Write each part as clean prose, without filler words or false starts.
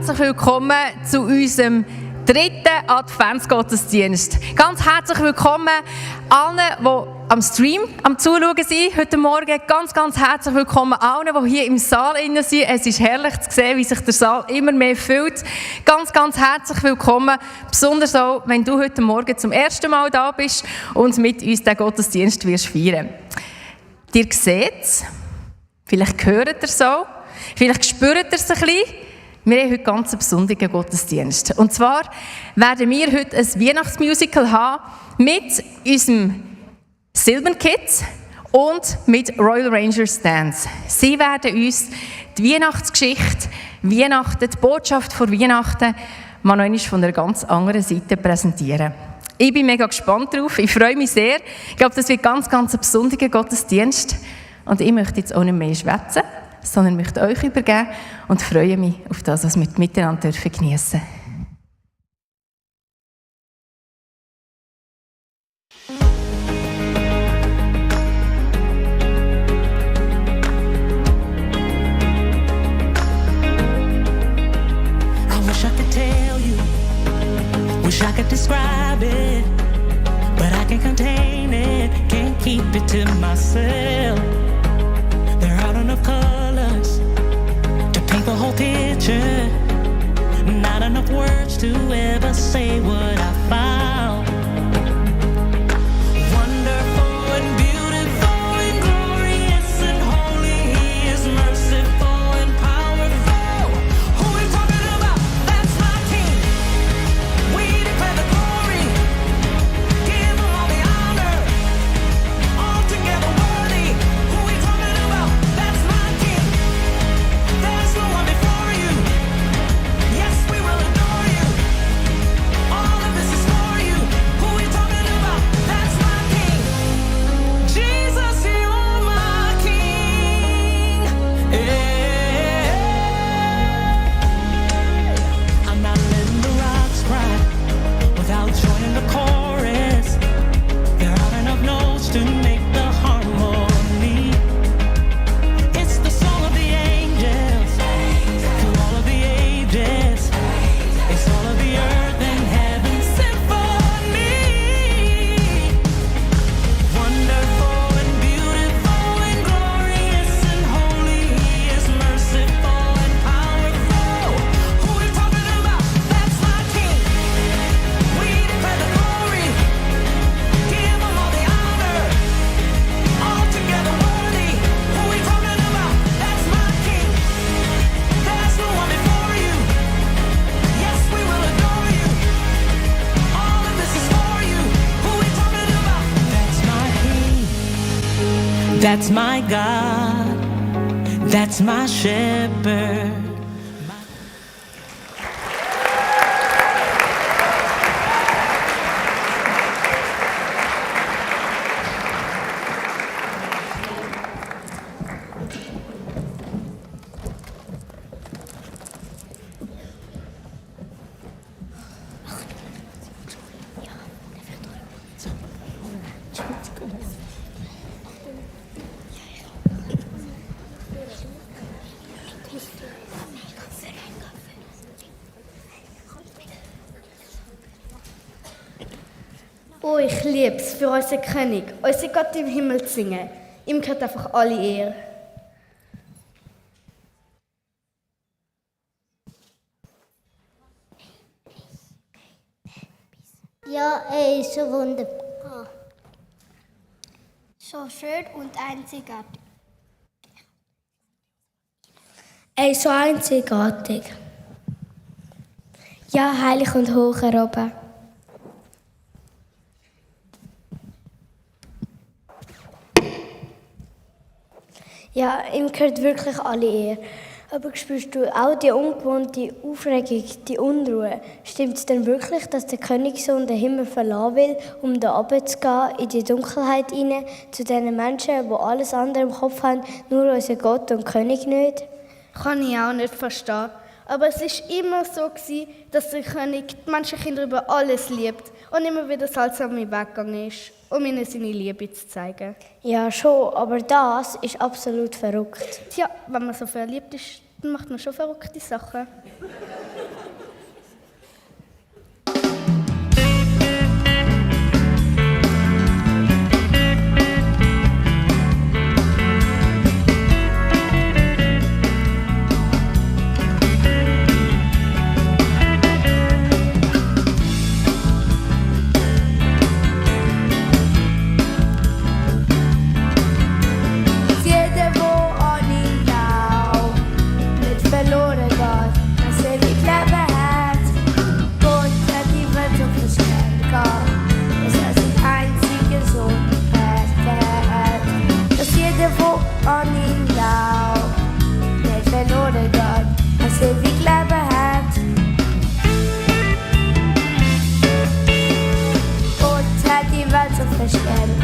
herzlich willkommen zu unserem dritten Adventsgottesdienst. Ganz herzlich willkommen allen, die am Stream am Zuschauen sind heute Morgen. Ganz, ganz herzlich willkommen allen, die hier im Saal sind. Es ist herrlich zu sehen, wie sich der Saal immer mehr füllt. Ganz, ganz herzlich willkommen. Besonders auch, wenn du heute Morgen zum ersten Mal da bist und mit uns den Gottesdienst wirst feiern. Ihr seht es, vielleicht hört ihr es so, vielleicht spürt ihr es ein bisschen. Wir haben heute ganz einen besonderen Gottesdienst. Und zwar werden wir heute ein Weihnachtsmusical haben mit unserem Silvan Kids und mit Royal Rangers Dance. Sie werden uns die Weihnachtsgeschichte, Weihnachten, die Botschaft von Weihnachten mal noch einmal von einer ganz anderen Seite präsentieren. Ich bin mega gespannt drauf, ich freue mich sehr. Ich glaube, das wird ganz, ganz ein besonderer Gottesdienst. Und ich möchte jetzt auch nicht mehr schwätzen, sondern möchte euch übergeben und freue mich auf das, was wir miteinander geniessen dürfen. I could describe it, but I can't contain it, can't keep it to myself. There aren't enough colors to paint the whole picture, not enough words to ever say what I found. Wonderful and beautiful and glorious and holy, He is merciful and powerful. Who are you talking about? That's my King. We declare the glory, give Him all the honor, altogether worthy. Who are you talking about? That's my King. There's no one before you. Yes, we will adore you. All of this is for you. Who are you talking about? That's my King. Jesus, you're my King. I'm not letting the rocks cry without joining the chorus. There aren't enough notes to make the harmony. It's the song of the angels through all of the ages. It's all of the earth and heaven's symphony. Wonderful and beautiful and glorious and holy, He is merciful and powerful. Who are you talking about? That's my King. We declare the glory, give Him all the honor, altogether worthy. Who are you talking about? That's my King. There's no one before you. Yes, we will adore you. All of this is for you. Who are you talking about? That's my King. That's my God. That's my shepherd. Oh, ich liebe es, für unseren König, unseren Gott im Himmel zu singen. Ihm gehört einfach alle Ehre. Ja, er ist so wunderbar. So schön und einzigartig. Er ist so einzigartig. Ja, heilig und hoch erhoben. Ja, ihm gehört wirklich alle Ehre. Aber spürst du auch die ungewohnte Aufregung, die Unruhe? Stimmt es denn wirklich, dass der Königssohn den Himmel verlassen will, um da runterzugehen, in die Dunkelheit hinein, zu den Menschen, die alles andere im Kopf haben, nur unser Gott und König nicht? Kann ich auch nicht verstehen. Aber es war immer so, dass der König die Menschenkinder über alles liebt und immer wieder seltsam weggegangen ist, um ihnen seine Liebe zu zeigen. Ja, schon, aber das ist absolut verrückt. Tja, wenn man so verliebt ist, dann macht man schon verrückte Sachen.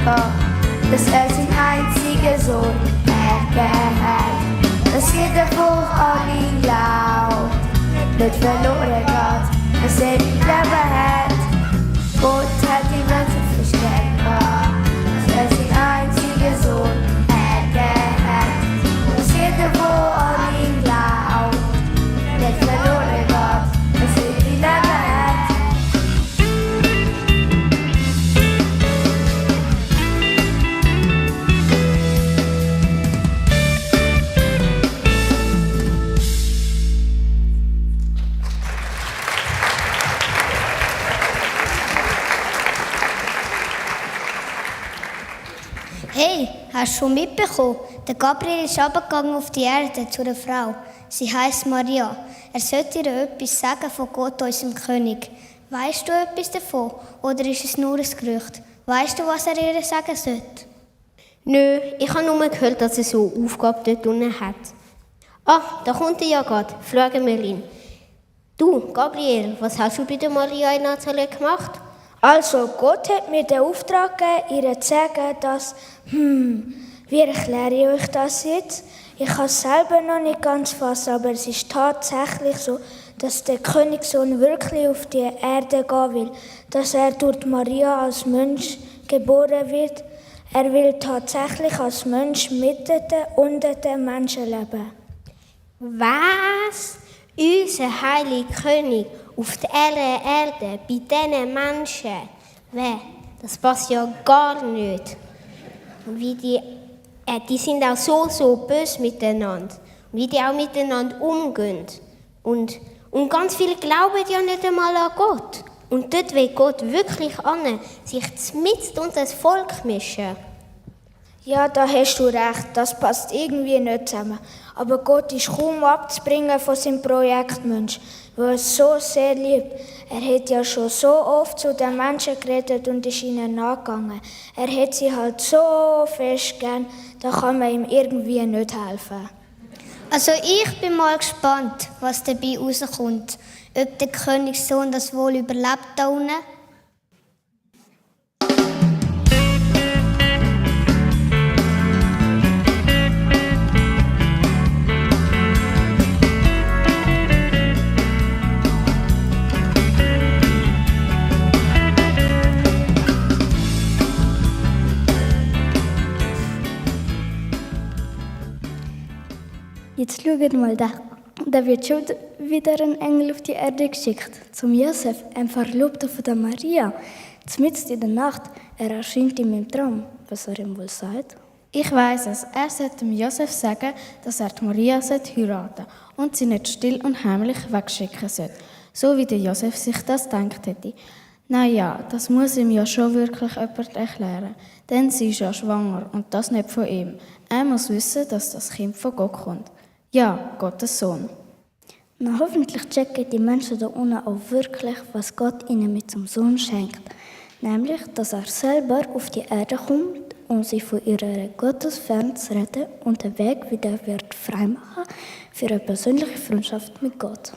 gehabt, dass er seinen einzigen Sohn hergegeben hat. Dass jeder von an glaubt, nicht verloren geht, dass er Leben hat. Gott hat die Welt so verstärkt gehabt, dass er seinen einzigen Sohn hergegeben hat. Dass jeder von an glaubt, nicht verloren geht, dass er Leben hat. Hey, hast du schon mitbekommen? Der Gabriel ist runtergegangen auf die Erde zu einer Frau. Sie heisst Maria. Er sollte ihr etwas sagen von Gott, unserem König. Weißt du etwas davon? Oder ist es nur ein Gerücht? Weißt du, was er ihr sagen sollte? Nö, ich habe nur gehört, dass er so eine Aufgabe dort unten hat. Ah, da kommt er ja gerade. Fragen wir ihn. Du, Gabriel, was hast du bei der Maria in Nazareth gemacht? Also, Gott hat mir den Auftrag gegeben, ihr zu sagen, dass, wie erkläre ich euch das jetzt? Ich kann es selber noch nicht ganz fassen, aber es ist tatsächlich so, dass der Königssohn wirklich auf die Erde gehen will, dass er durch Maria als Mensch geboren wird. Er will tatsächlich als Mensch mitten unter den Menschen leben. Was? Unser heiliger König auf der Erde, bei diesen Menschen? Das passt ja gar nicht. Wie die sind auch so böse miteinander. Wie die auch miteinander umgehen. Und ganz viele glauben ja nicht einmal an Gott. Und dort will Gott wirklich sich mitten unter das Volk mischen. Ja, da hast du recht, das passt irgendwie nicht zusammen. Aber Gott ist kaum abzubringen von seinem Projektmensch, weil er es so sehr liebt. Er hat ja schon so oft zu den Menschen geredet und ist ihnen nachgegangen. Er hat sie halt so fest gern, da kann man ihm irgendwie nicht helfen. Also ich bin mal gespannt, was dabei rauskommt. Ob der Königssohn das wohl überlebt da unten. Jetzt schaut mal da. Da wird schon wieder ein Engel auf die Erde geschickt. Zum Josef, ein Verlobter von der Maria. Mitten in der Nacht, er erscheint ihm im Traum. Was er ihm wohl sagt? Ich weiss es. Er sollte dem Josef sagen, dass er die Maria heiraten sollte und sie nicht still und heimlich wegschicken sollte. So wie der Josef sich das gedacht hätte. Naja, das muss ihm ja schon wirklich jemand erklären. Denn sie ist ja schwanger und das nicht von ihm. Er muss wissen, dass das Kind von Gott kommt. Ja, Gottes Sohn. Na, hoffentlich checken die Menschen da unten auch wirklich, was Gott ihnen mit zum Sohn schenkt. Nämlich, dass er selber auf die Erde kommt, um sie von ihrer Gottes fernzureden und den Weg wieder wird freimachen für eine persönliche Freundschaft mit Gott.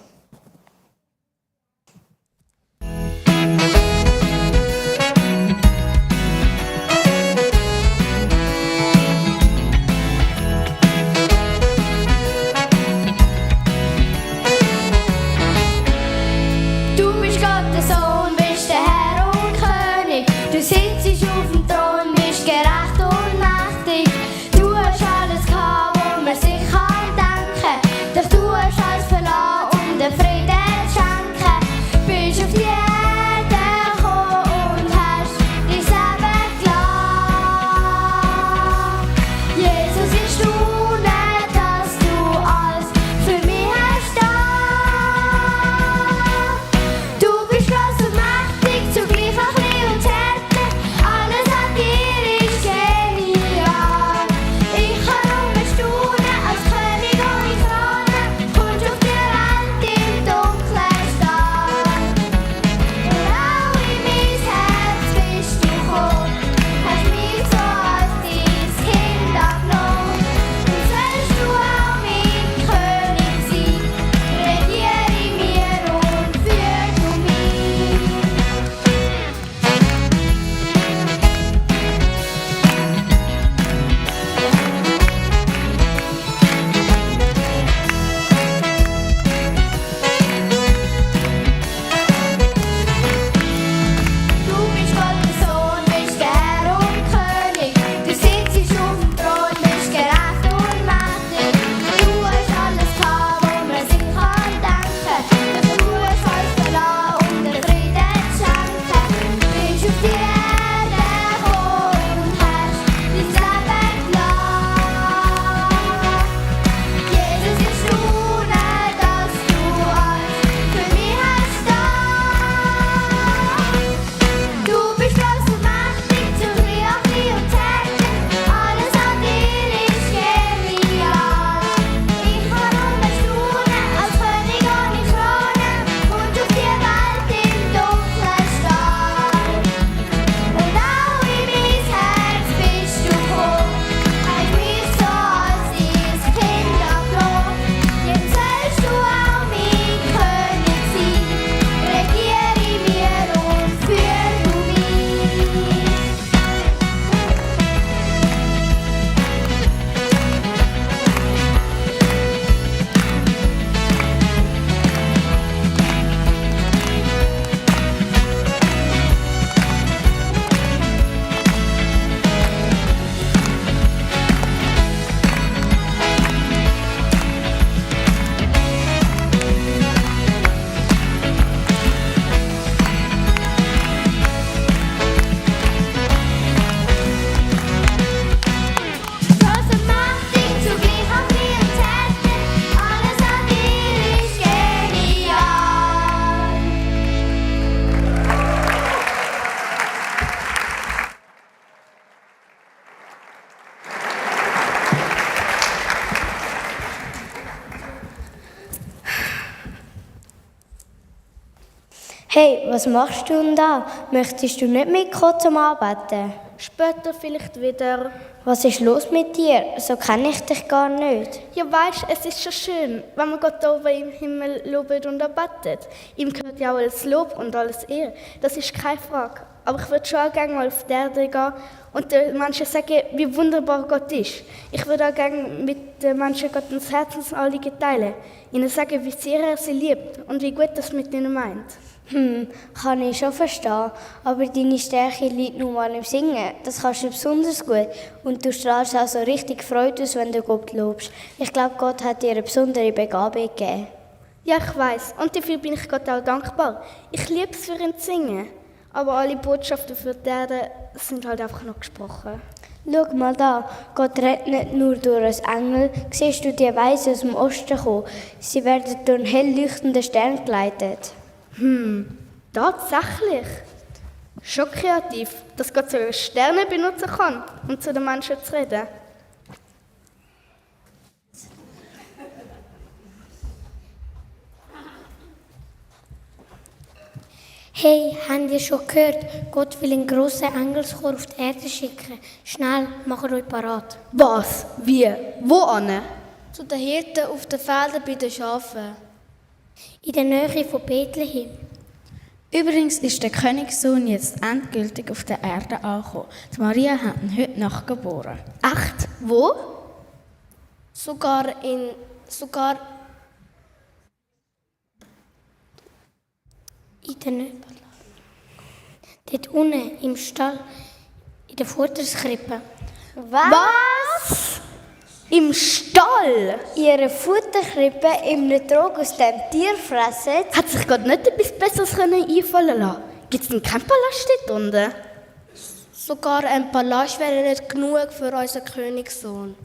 Hey, was machst du denn da? Möchtest du nicht mitkommen zum Arbeiten? Später vielleicht wieder. Was ist los mit dir? So kenne ich dich gar nicht. Ja, weißt, es ist schon schön, wenn man Gott oben im Himmel lobt und arbeitet. Ihm gehört ja auch alles Lob und alles Ehre. Das ist keine Frage. Aber ich würde schon auch gerne mal auf die Erde gehen und den Menschen sagen, wie wunderbar Gott ist. Ich würde auch gerne mit den Menschen Gottes Herzensanliegen teilen. Ihnen sagen, wie sehr er sie liebt und wie gut das mit ihnen meint. Kann ich schon verstehen. Aber deine Stärke liegt nun mal im Singen. Das kannst du besonders gut. Und du strahlst auch so richtig Freude aus, wenn du Gott lobst. Ich glaube, Gott hat dir eine besondere Begabung gegeben. Ja, ich weiß. Und dafür bin ich Gott auch dankbar. Ich liebe es, für ihn zu singen. Aber alle Botschaften für die Erde sind halt einfach noch gesprochen. Schau mal da, Gott redet nicht nur durch einen Engel. Siehst du die Weise aus dem Osten kommen? Sie werden durch einen hell leuchtenden Stern geleitet. Tatsächlich. Schon kreativ, dass Gott so Sterne benutzen kann, um zu den Menschen zu reden. Hey, habt ihr schon gehört? Gott will einen grossen Engelschor auf die Erde schicken. Schnell, macht euch parat. Was? Wie? Wo an? Zu den Hirten auf den Feldern bei den Schafen. In der Nähe von Bethlehem. Übrigens ist der Königssohn jetzt endgültig auf der Erde angekommen. Die Maria hat ihn heute Nacht geboren. Echt? Wo? Sogar in der Nähe. Dort unten im Stall, in der Futterskrippe. Was? Im Stall? Ihre Futterkrippe im Trog aus dem Tier fressen. Hat sich Gott nicht etwas Besseres einfallen lassen? Gibt es denn keinen Palast dort unten? sogar ein Palast wäre nicht genug für unseren Königssohn.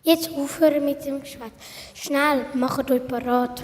Jetzt aufhören mit dem Geschwätz. Schnell, macht euch parat.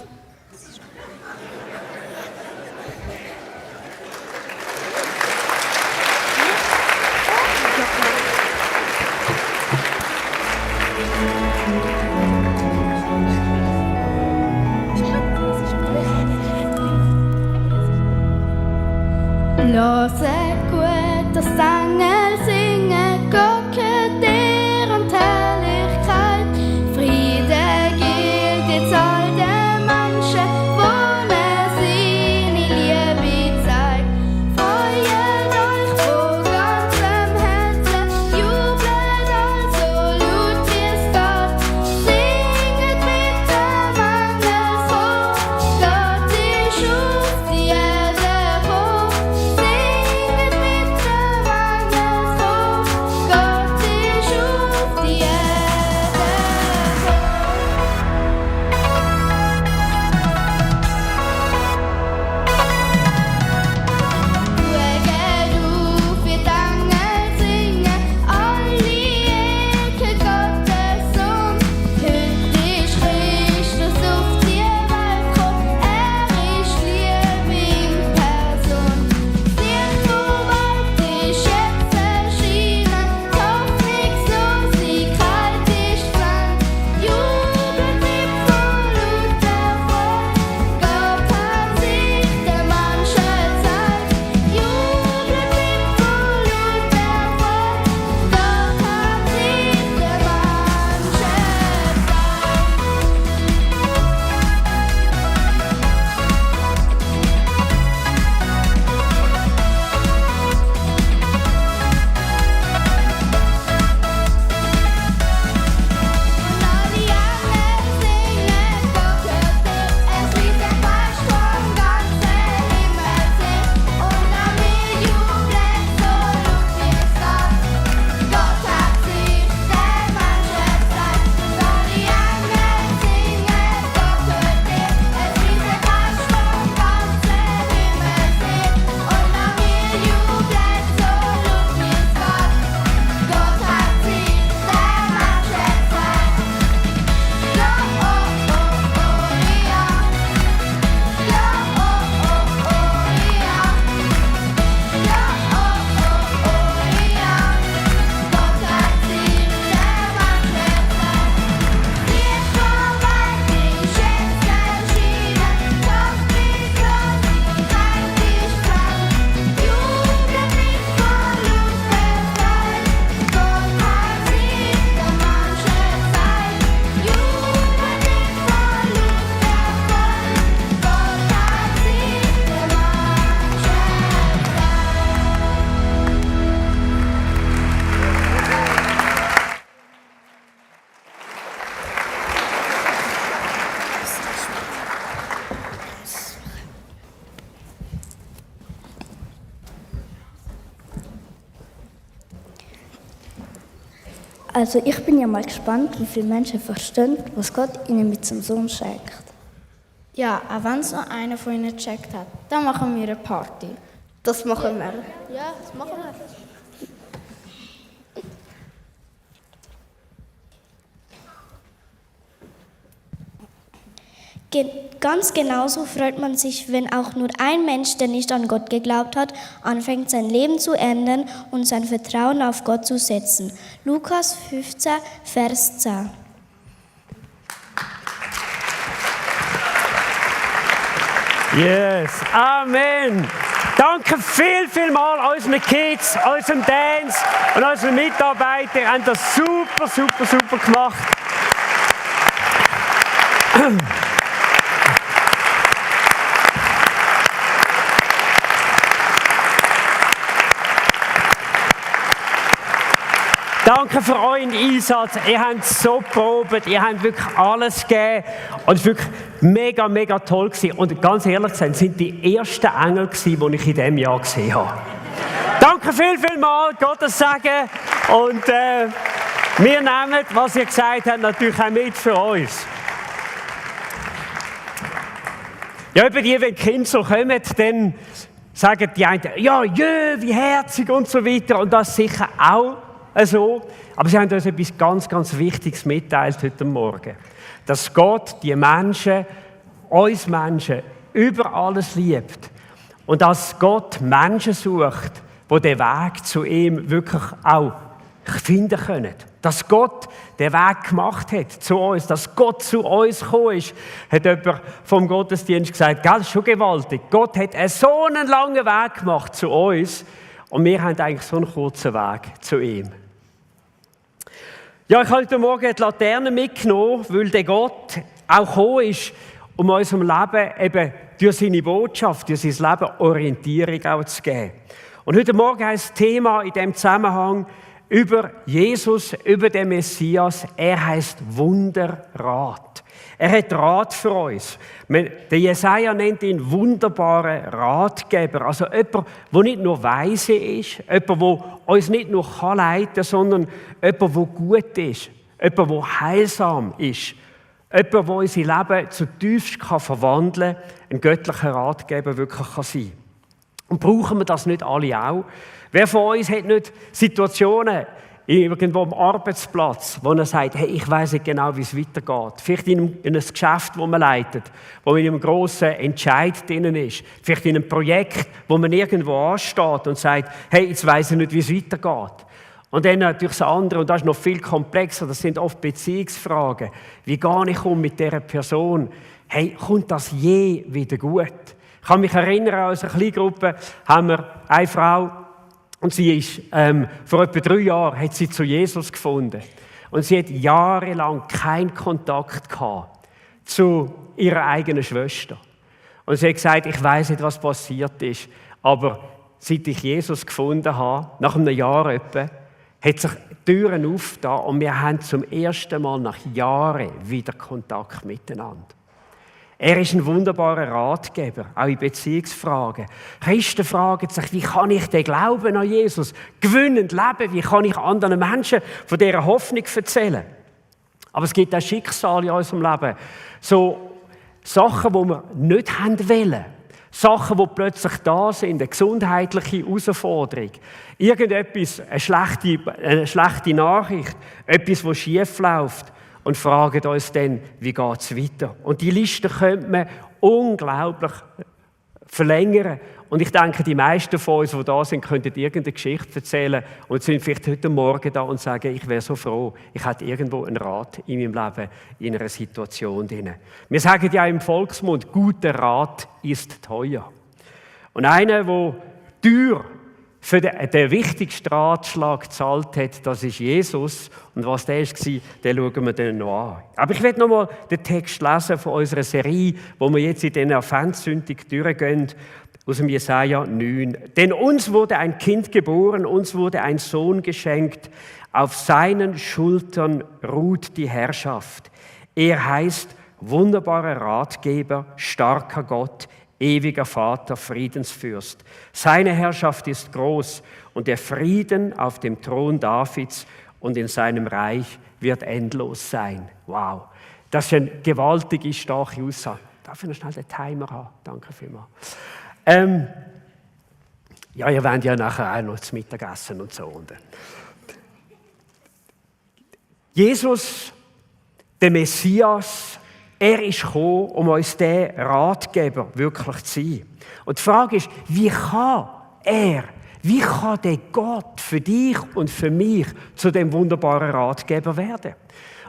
Hört gut, das Engel singen, Gott gehört dir und Herrlichkeit. Friede gilt jetzt all den Menschen, wo er seine Liebe zeigt. Freut euch von ganzem Herzen, jubelt also laut wie es geht. Also ich bin ja mal gespannt, wie viele Menschen verstehen, was Gott ihnen mit dem Sohn schenkt. Ja, auch wenn es noch einer von ihnen gecheckt hat, dann machen wir eine Party. Das machen wir. Ja, das machen wir. Ganz genauso freut man sich, wenn auch nur ein Mensch, der nicht an Gott geglaubt hat, anfängt sein Leben zu ändern und sein Vertrauen auf Gott zu setzen. Lukas 15, Vers 10. Yes, Amen. Danke viel mal unseren Kids, unserem Dance und unseren Mitarbeitern. Ihr habt das super gemacht. Danke für euren Einsatz. Ihr habt so probiert, ihr habt wirklich alles gegeben. Und es war wirklich mega toll gewesen. Und ganz ehrlich gesagt, sind die ersten Engel gewesen, die ich in diesem Jahr gesehen habe. Danke viel mal, Gottes Segen. Und wir nehmen, was ihr gesagt habt, natürlich auch mit für uns. Ja, über die, wenn die Kinder so kommen, dann sagen die einen, ja, wie herzig und so weiter. Und das sicher auch so. Aber sie haben uns etwas ganz Wichtiges mitteilt heute Morgen. Dass Gott die Menschen, uns Menschen, über alles liebt. Und dass Gott Menschen sucht, die den Weg zu ihm wirklich auch finden können. Dass Gott den Weg gemacht hat zu uns, dass Gott zu uns gekommen ist, hat jemand vom Gottesdienst gesagt, das ist schon gewaltig. Gott hat so einen langen Weg gemacht zu uns und wir haben eigentlich so einen kurzen Weg zu ihm. Ja, ich habe heute Morgen die Laterne mitgenommen, weil der Gott auch gekommen ist, um unserem Leben eben durch seine Botschaft, durch sein Leben Orientierung auch zu geben. Und heute Morgen heißt das Thema in diesem Zusammenhang über Jesus, über den Messias. Er heißt Wunderrat. Er hat Rat für uns. Der Jesaja nennt ihn wunderbaren Ratgeber. Also jemand, der nicht nur weise ist, jemand, der uns nicht nur leiten kann, sondern jemand, der gut ist, jemand, der heilsam ist, jemand, der unser Leben zutiefst verwandeln kann, ein göttlicher Ratgeber wirklich kann sein. Und brauchen wir das nicht alle auch? Wer von uns hat nicht Situationen irgendwo am Arbeitsplatz, wo er sagt, hey, ich weiss nicht genau, wie es weitergeht. Vielleicht in einem Geschäft, das man leitet, wo man in einem grossen Entscheid drin ist. Vielleicht in einem Projekt, wo man irgendwo ansteht und sagt, hey, jetzt weiss ich nicht, wie es weitergeht. Und dann natürlich das andere, und das ist noch viel komplexer, das sind oft Beziehungsfragen. Wie gehe ich um mit dieser Person? Hey, kommt das je wieder gut? Ich kann mich erinnern, an unserer Kleingruppe haben wir eine Frau, und sie ist, vor etwa 3 Jahren hat sie zu Jesus gefunden. Und sie hat jahrelang keinen Kontakt gehabt zu ihrer eigenen Schwester. Und sie hat gesagt, ich weiss nicht, was passiert ist, aber seit ich Jesus gefunden habe, nach einem Jahr etwa, hat sich die Türen aufgetan und wir haben zum ersten Mal nach Jahren wieder Kontakt miteinander. Er ist ein wunderbarer Ratgeber, auch in Beziehungsfragen. Christen fragen sich, wie kann ich den Glauben an Jesus gewinnend leben? Wie kann ich anderen Menschen von dieser Hoffnung erzählen? Aber es gibt auch Schicksale in unserem Leben. So Sachen, die wir nicht haben wollen. Sachen, die plötzlich da sind, eine gesundheitliche Herausforderung. Irgendetwas, eine schlechte Nachricht, etwas, das schief läuft. Und fragen uns dann, wie geht es weiter? Und die Liste könnte man unglaublich verlängern. Und ich denke, die meisten von uns, die da sind, könnten irgendeine Geschichte erzählen und sind vielleicht heute Morgen da und sagen, ich wäre so froh, ich hätte irgendwo einen Rat in meinem Leben, in einer Situation drin. Wir sagen ja im Volksmund, guter Rat ist teuer. Und einer, der teuer für den wichtigsten Ratschlag gezahlt hat, das ist Jesus. Und was der war, den schauen wir dann noch an. Aber ich werde noch mal den Text lesen von unserer Serie, wo wir jetzt in den Adventssündig durchgehen, aus dem Jesaja 9. Denn uns wurde ein Kind geboren, uns wurde ein Sohn geschenkt. Auf seinen Schultern ruht die Herrschaft. Er heißt wunderbarer Ratgeber, starker Gott, ewiger Vater, Friedensfürst. Seine Herrschaft ist groß und der Frieden auf dem Thron Davids und in seinem Reich wird endlos sein. Wow, das ist eine gewaltige, starke Aussage. Darf ich noch schnell den Timer haben? Danke vielmals. Ja, ihr wollt ja nachher auch noch zu Mittag essen und so. Jesus, der Messias, er ist gekommen, um uns der Ratgeber wirklich zu sein. Und die Frage ist, wie kann der Gott für dich und für mich zu dem wunderbaren Ratgeber werden?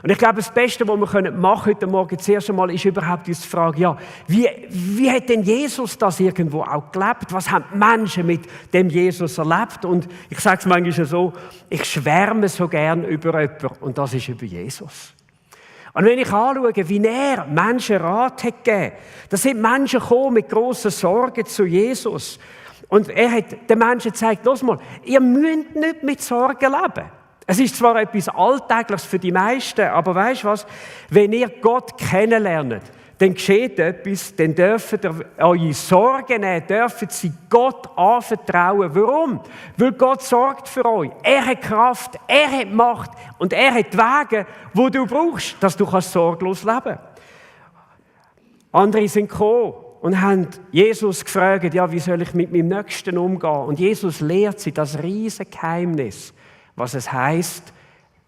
Und ich glaube, das Beste, was wir machen heute Morgen zuerst einmal, ist überhaupt die Frage, ja, wie hat denn Jesus das irgendwo auch gelebt? Was haben die Menschen mit dem Jesus erlebt? Und ich sage es manchmal so, ich schwärme so gern über jemanden, und das ist über Jesus. Und wenn ich anschaue, wie er Menschen Rat hat gegeben, da sind Menschen gekommen mit grossen Sorgen zu Jesus. Und er hat den Menschen gesagt, los mal, ihr müsst nicht mit Sorgen leben. Es ist zwar etwas Alltägliches für die meisten, aber weißt du was? Wenn ihr Gott kennenlernt, dann geschieht etwas, dann dürft ihr eure Sorgen nehmen, dürft sie Gott anvertrauen. Warum? Weil Gott sorgt für euch. Er hat Kraft, er hat Macht und er hat Wege, die du brauchst, dass du sorglos leben kannst. Andere sind gekommen und haben Jesus gefragt, ja, wie soll ich mit meinem Nächsten umgehen? Und Jesus lehrt sie das riesige Geheimnis, was es heisst,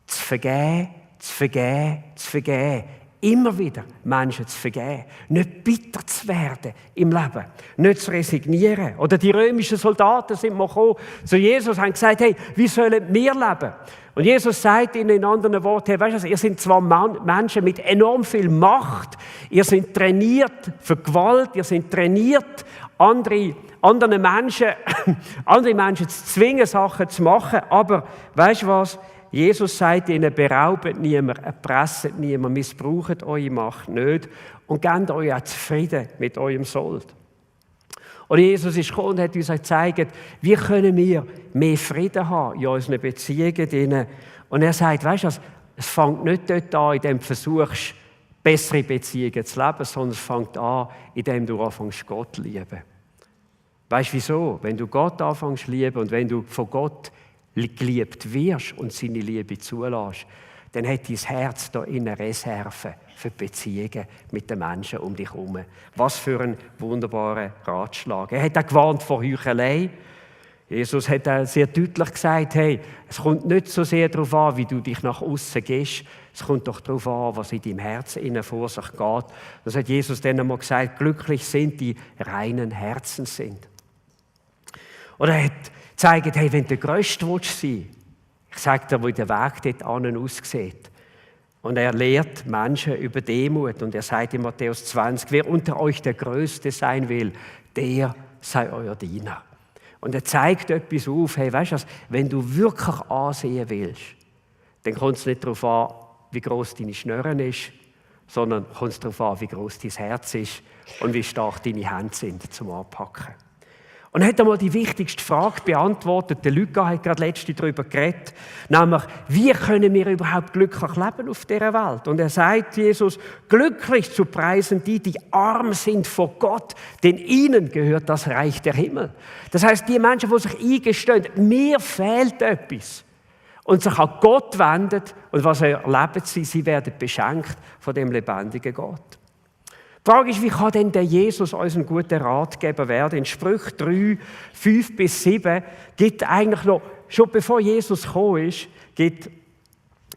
zu vergeben, zu vergeben, zu vergeben. Immer wieder Menschen zu vergeben. Nicht bitter zu werden im Leben. Nicht zu resignieren. Oder die römischen Soldaten sind mal gekommen zu Jesus und haben gesagt, hey, wie sollen wir leben? Und Jesus sagt ihnen in anderen Worten, hey, weißt du, ihr seid zwar Menschen mit enorm viel Macht, ihr seid trainiert für Gewalt, ihr seid trainiert, andere Menschen zu zwingen, Sachen zu machen, aber weißt du was? Jesus sagt ihnen, beraubt niemand, erpresst niemand, missbraucht eure Macht nicht und gebt euch auch zufrieden mit eurem Sold. Und Jesus ist gekommen und hat uns gezeigt, wie können wir mehr Frieden haben in unseren Beziehungen. Und er sagt, weißt du, es fängt nicht dort an, indem du versuchst, bessere Beziehungen zu leben, sondern es fängt an, indem du anfängst, Gott zu lieben. Weißt du wieso? Wenn du Gott anfängst zu lieben und wenn du von Gott geliebt wirst und seine Liebe zulässt, dann hat dein Herz da in Reserve für Beziehungen mit den Menschen um dich herum. Was für ein wunderbarer Ratschlag. Er hat auch gewarnt vor Heuchelei. Jesus hat auch sehr deutlich gesagt, hey, es kommt nicht so sehr darauf an, wie du dich nach außen gehst, es kommt doch darauf an, was in deinem Herzen innen vor sich geht. Das hat Jesus dann einmal gesagt, glücklich sind die reinen Herzen sind. Oder er hat gezeigt, hey, wenn du der Größte sein willst, ich sage dir, wie der Weg dort an aussieht. Und er lehrt Menschen über Demut. Und er sagt in Matthäus 20, wer unter euch der Größte sein will, der sei euer Diener. Und er zeigt etwas auf, hey, weißt du was, wenn du wirklich ansehen willst, dann kommt es nicht darauf an, wie gross deine Schnürren ist, sondern kommt es darauf an, wie gross dein Herz ist und wie stark deine Hände sind zum Anpacken. Und er hat einmal die wichtigste Frage beantwortet. Der Luca hat gerade letztens darüber geredet, nämlich, wie können wir überhaupt glücklich leben auf dieser Welt? Und er sagt, Jesus, glücklich zu preisen die arm sind vor Gott, denn ihnen gehört das Reich der Himmel. Das heißt, die Menschen, die sich eingestehen, mir fehlt etwas und sich an Gott wenden und was erleben sie? Sie werden beschenkt von dem lebendigen Gott. Die Frage ist, wie kann denn der Jesus uns ein guter Ratgeber werden? In Sprüche 3, 5 bis 7 gibt eigentlich noch, schon bevor Jesus gekommen ist, gibt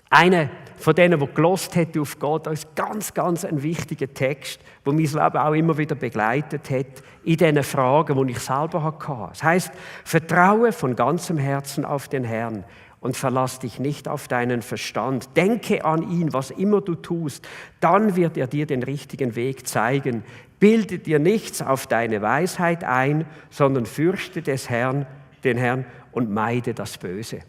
einer von denen, der gelost hat auf Gott, uns ganz, ganz einen wichtigen Text, der mein Leben auch immer wieder begleitet hat, in diesen Fragen, die ich selber hatte. Es heisst, vertraue von ganzem Herzen auf den Herrn und verlass dich nicht auf deinen Verstand. Denke an ihn, was immer du tust, dann wird er dir den richtigen Weg zeigen. Bilde dir nichts auf deine Weisheit ein, sondern fürchte den Herrn und meide das Böse.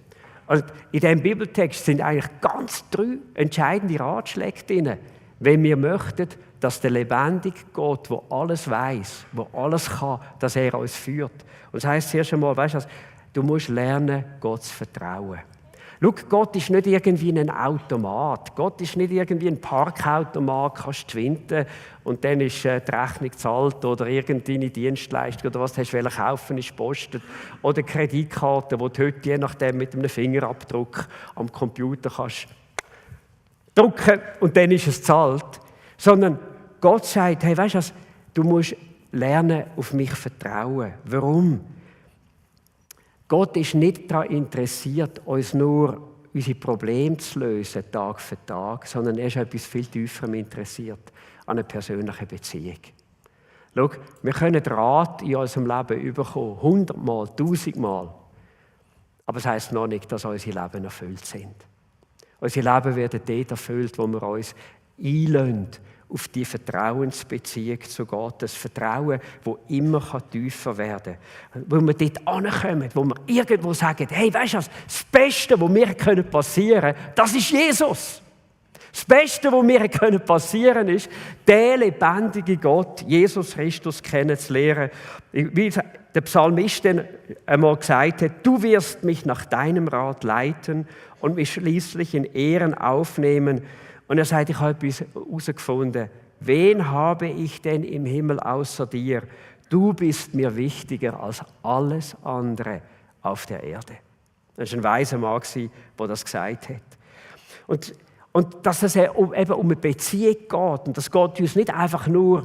Und in diesem Bibeltext sind eigentlich ganz 3 entscheidende Ratschläge drin, wenn wir möchten, dass der lebendige Gott, der alles weiß, der alles kann, dass er uns führt. Und das heisst zuerst einmal, weißt du, du musst lernen, Gott zu vertrauen. Schau, Gott ist nicht irgendwie ein Automat. Gott ist nicht irgendwie ein Parkautomat, kannst du winden und dann ist die Rechnung gezahlt oder irgendeine Dienstleistung oder was du hast kaufen, ist postet. Oder Kreditkarte, die du heute je nachdem mit einem Fingerabdruck am Computer kannst drücken und dann ist es gezahlt. Sondern Gott sagt, hey, weißt du was, du musst lernen, auf mich vertrauen. Warum? Gott ist nicht daran interessiert, uns nur unsere Probleme zu lösen, Tag für Tag, sondern er ist etwas viel Tieferem interessiert, an einer persönlichen Beziehung. Schau, wir können Rat in unserem Leben bekommen, 100-mal, 1000-mal. Aber das heisst noch nicht, dass unsere Leben erfüllt sind. Unsere Leben werden dort erfüllt, wo wir uns einlassen auf die Vertrauensbeziehung zu Gott. Das Vertrauen, das immer tiefer werden kann. Wo wir dort ankommen, wo wir irgendwo sagen, hey, weißt du was, das Beste, was mir passieren kann, das ist Jesus. Das Beste, was mir passieren kann, ist, den lebendigen Gott, Jesus Christus, kennenzulernen. Wie der Psalmist einmal gesagt hat, du wirst mich nach deinem Rat leiten und mich schließlich in Ehren aufnehmen. Und er sagt, ich habe etwas herausgefunden. Wen habe ich denn im Himmel außer dir? Du bist mir wichtiger als alles andere auf der Erde. Das war ein weiser Mann, der das gesagt hat. Und dass es eben um eine Beziehung geht. Und das geht uns nicht einfach nur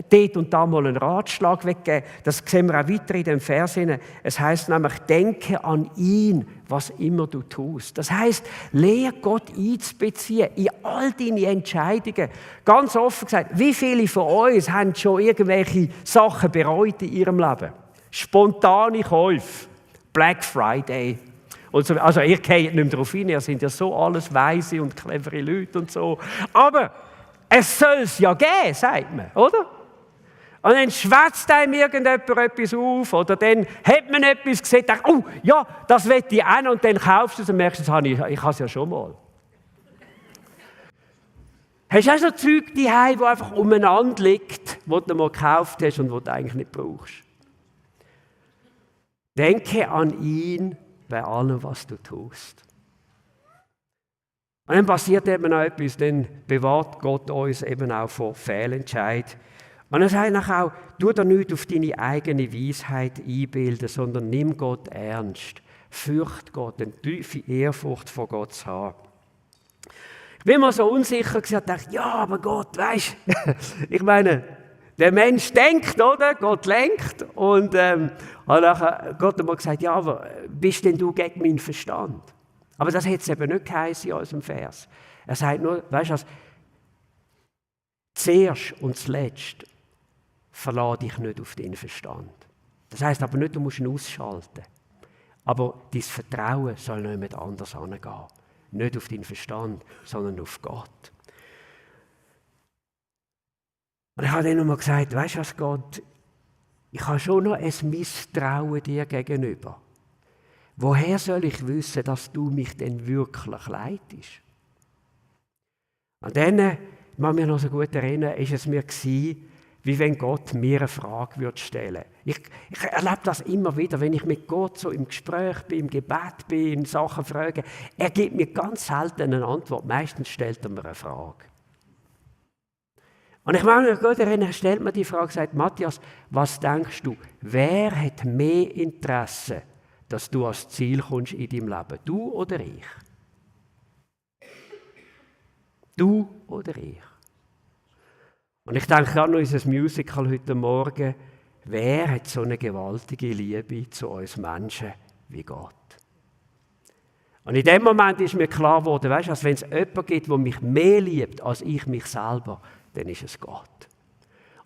dort und da mal einen Ratschlag weggeben. Das sehen wir auch weiter in dem Vers. Es heisst nämlich, denke an ihn, was immer du tust. Das heisst, lehre Gott einzubeziehen in all deine Entscheidungen. Ganz offen gesagt, wie viele von uns haben schon irgendwelche Sachen bereut in ihrem Leben? Spontane Käufe, Black Friday. Und so, also ihr geht nicht mehr darauf hin, ihr seid ja so alles weise und clevere Leute und so. Aber es soll es ja geben, sagt man, oder? Und dann schwätzt einem irgendjemand etwas auf oder dann hat man etwas gesehen, denkt, oh ja, das will ich auch und dann kaufst du es und merkst, ich habe es ja schon mal. Hast du auch so Zeug daheim, die einfach umeinander liegt, die du mal gekauft hast und die du eigentlich nicht brauchst? Denke an ihn bei allem, was du tust. Und dann passiert eben auch etwas, dann bewahrt Gott uns eben auch vor Fehlentscheid. Und er sagt nachher auch, tu dir nicht auf deine eigene Weisheit einbilden, sondern nimm Gott ernst. Fürcht Gott, eine tiefe Ehrfurcht vor Gott zu haben. Ich bin mir so unsicher gesagt, dachte, ja, aber Gott, weisst ich meine, der Mensch denkt, oder? Gott lenkt. Und nachher Gott hat mir gesagt, ja, aber bist denn du gegen meinen Verstand? Aber das hätte es eben nicht geheißen in unserem Vers. Er sagt nur, weißt du was, zuerst und zuletzt verlass dich nicht auf deinen Verstand. Das heisst aber nicht, du musst ihn ausschalten. Aber dein Vertrauen soll nicht anders hingehen. Nicht auf deinen Verstand, sondern auf Gott. Und ich habe dann nochmal gesagt, weißt du was, Gott, ich habe schon noch ein Misstrauen dir gegenüber. Woher soll ich wissen, dass du mich denn wirklich leitest? Und dann, ich kann mich noch so gut erinnern, war es mir wie wenn Gott mir eine Frage stellen würde. Ich erlebe das immer wieder, wenn ich mit Gott so im Gespräch bin, im Gebet bin, in Sachen frage. Er gibt mir ganz selten eine Antwort. Meistens stellt er mir eine Frage. Und ich kann mich gut erinnern, er stellt mir die Frage, sagt, Matthias, was denkst du, wer hat mehr Interesse, dass du ans Ziel kommst in deinem Leben? Du oder ich? Du oder ich? Und ich denke an unser Musical heute Morgen. Wer hat so eine gewaltige Liebe zu uns Menschen wie Gott? Und in dem Moment ist mir klar geworden, weißt du, wenn es jemanden gibt, der mich mehr liebt als ich mich selber, dann ist es Gott.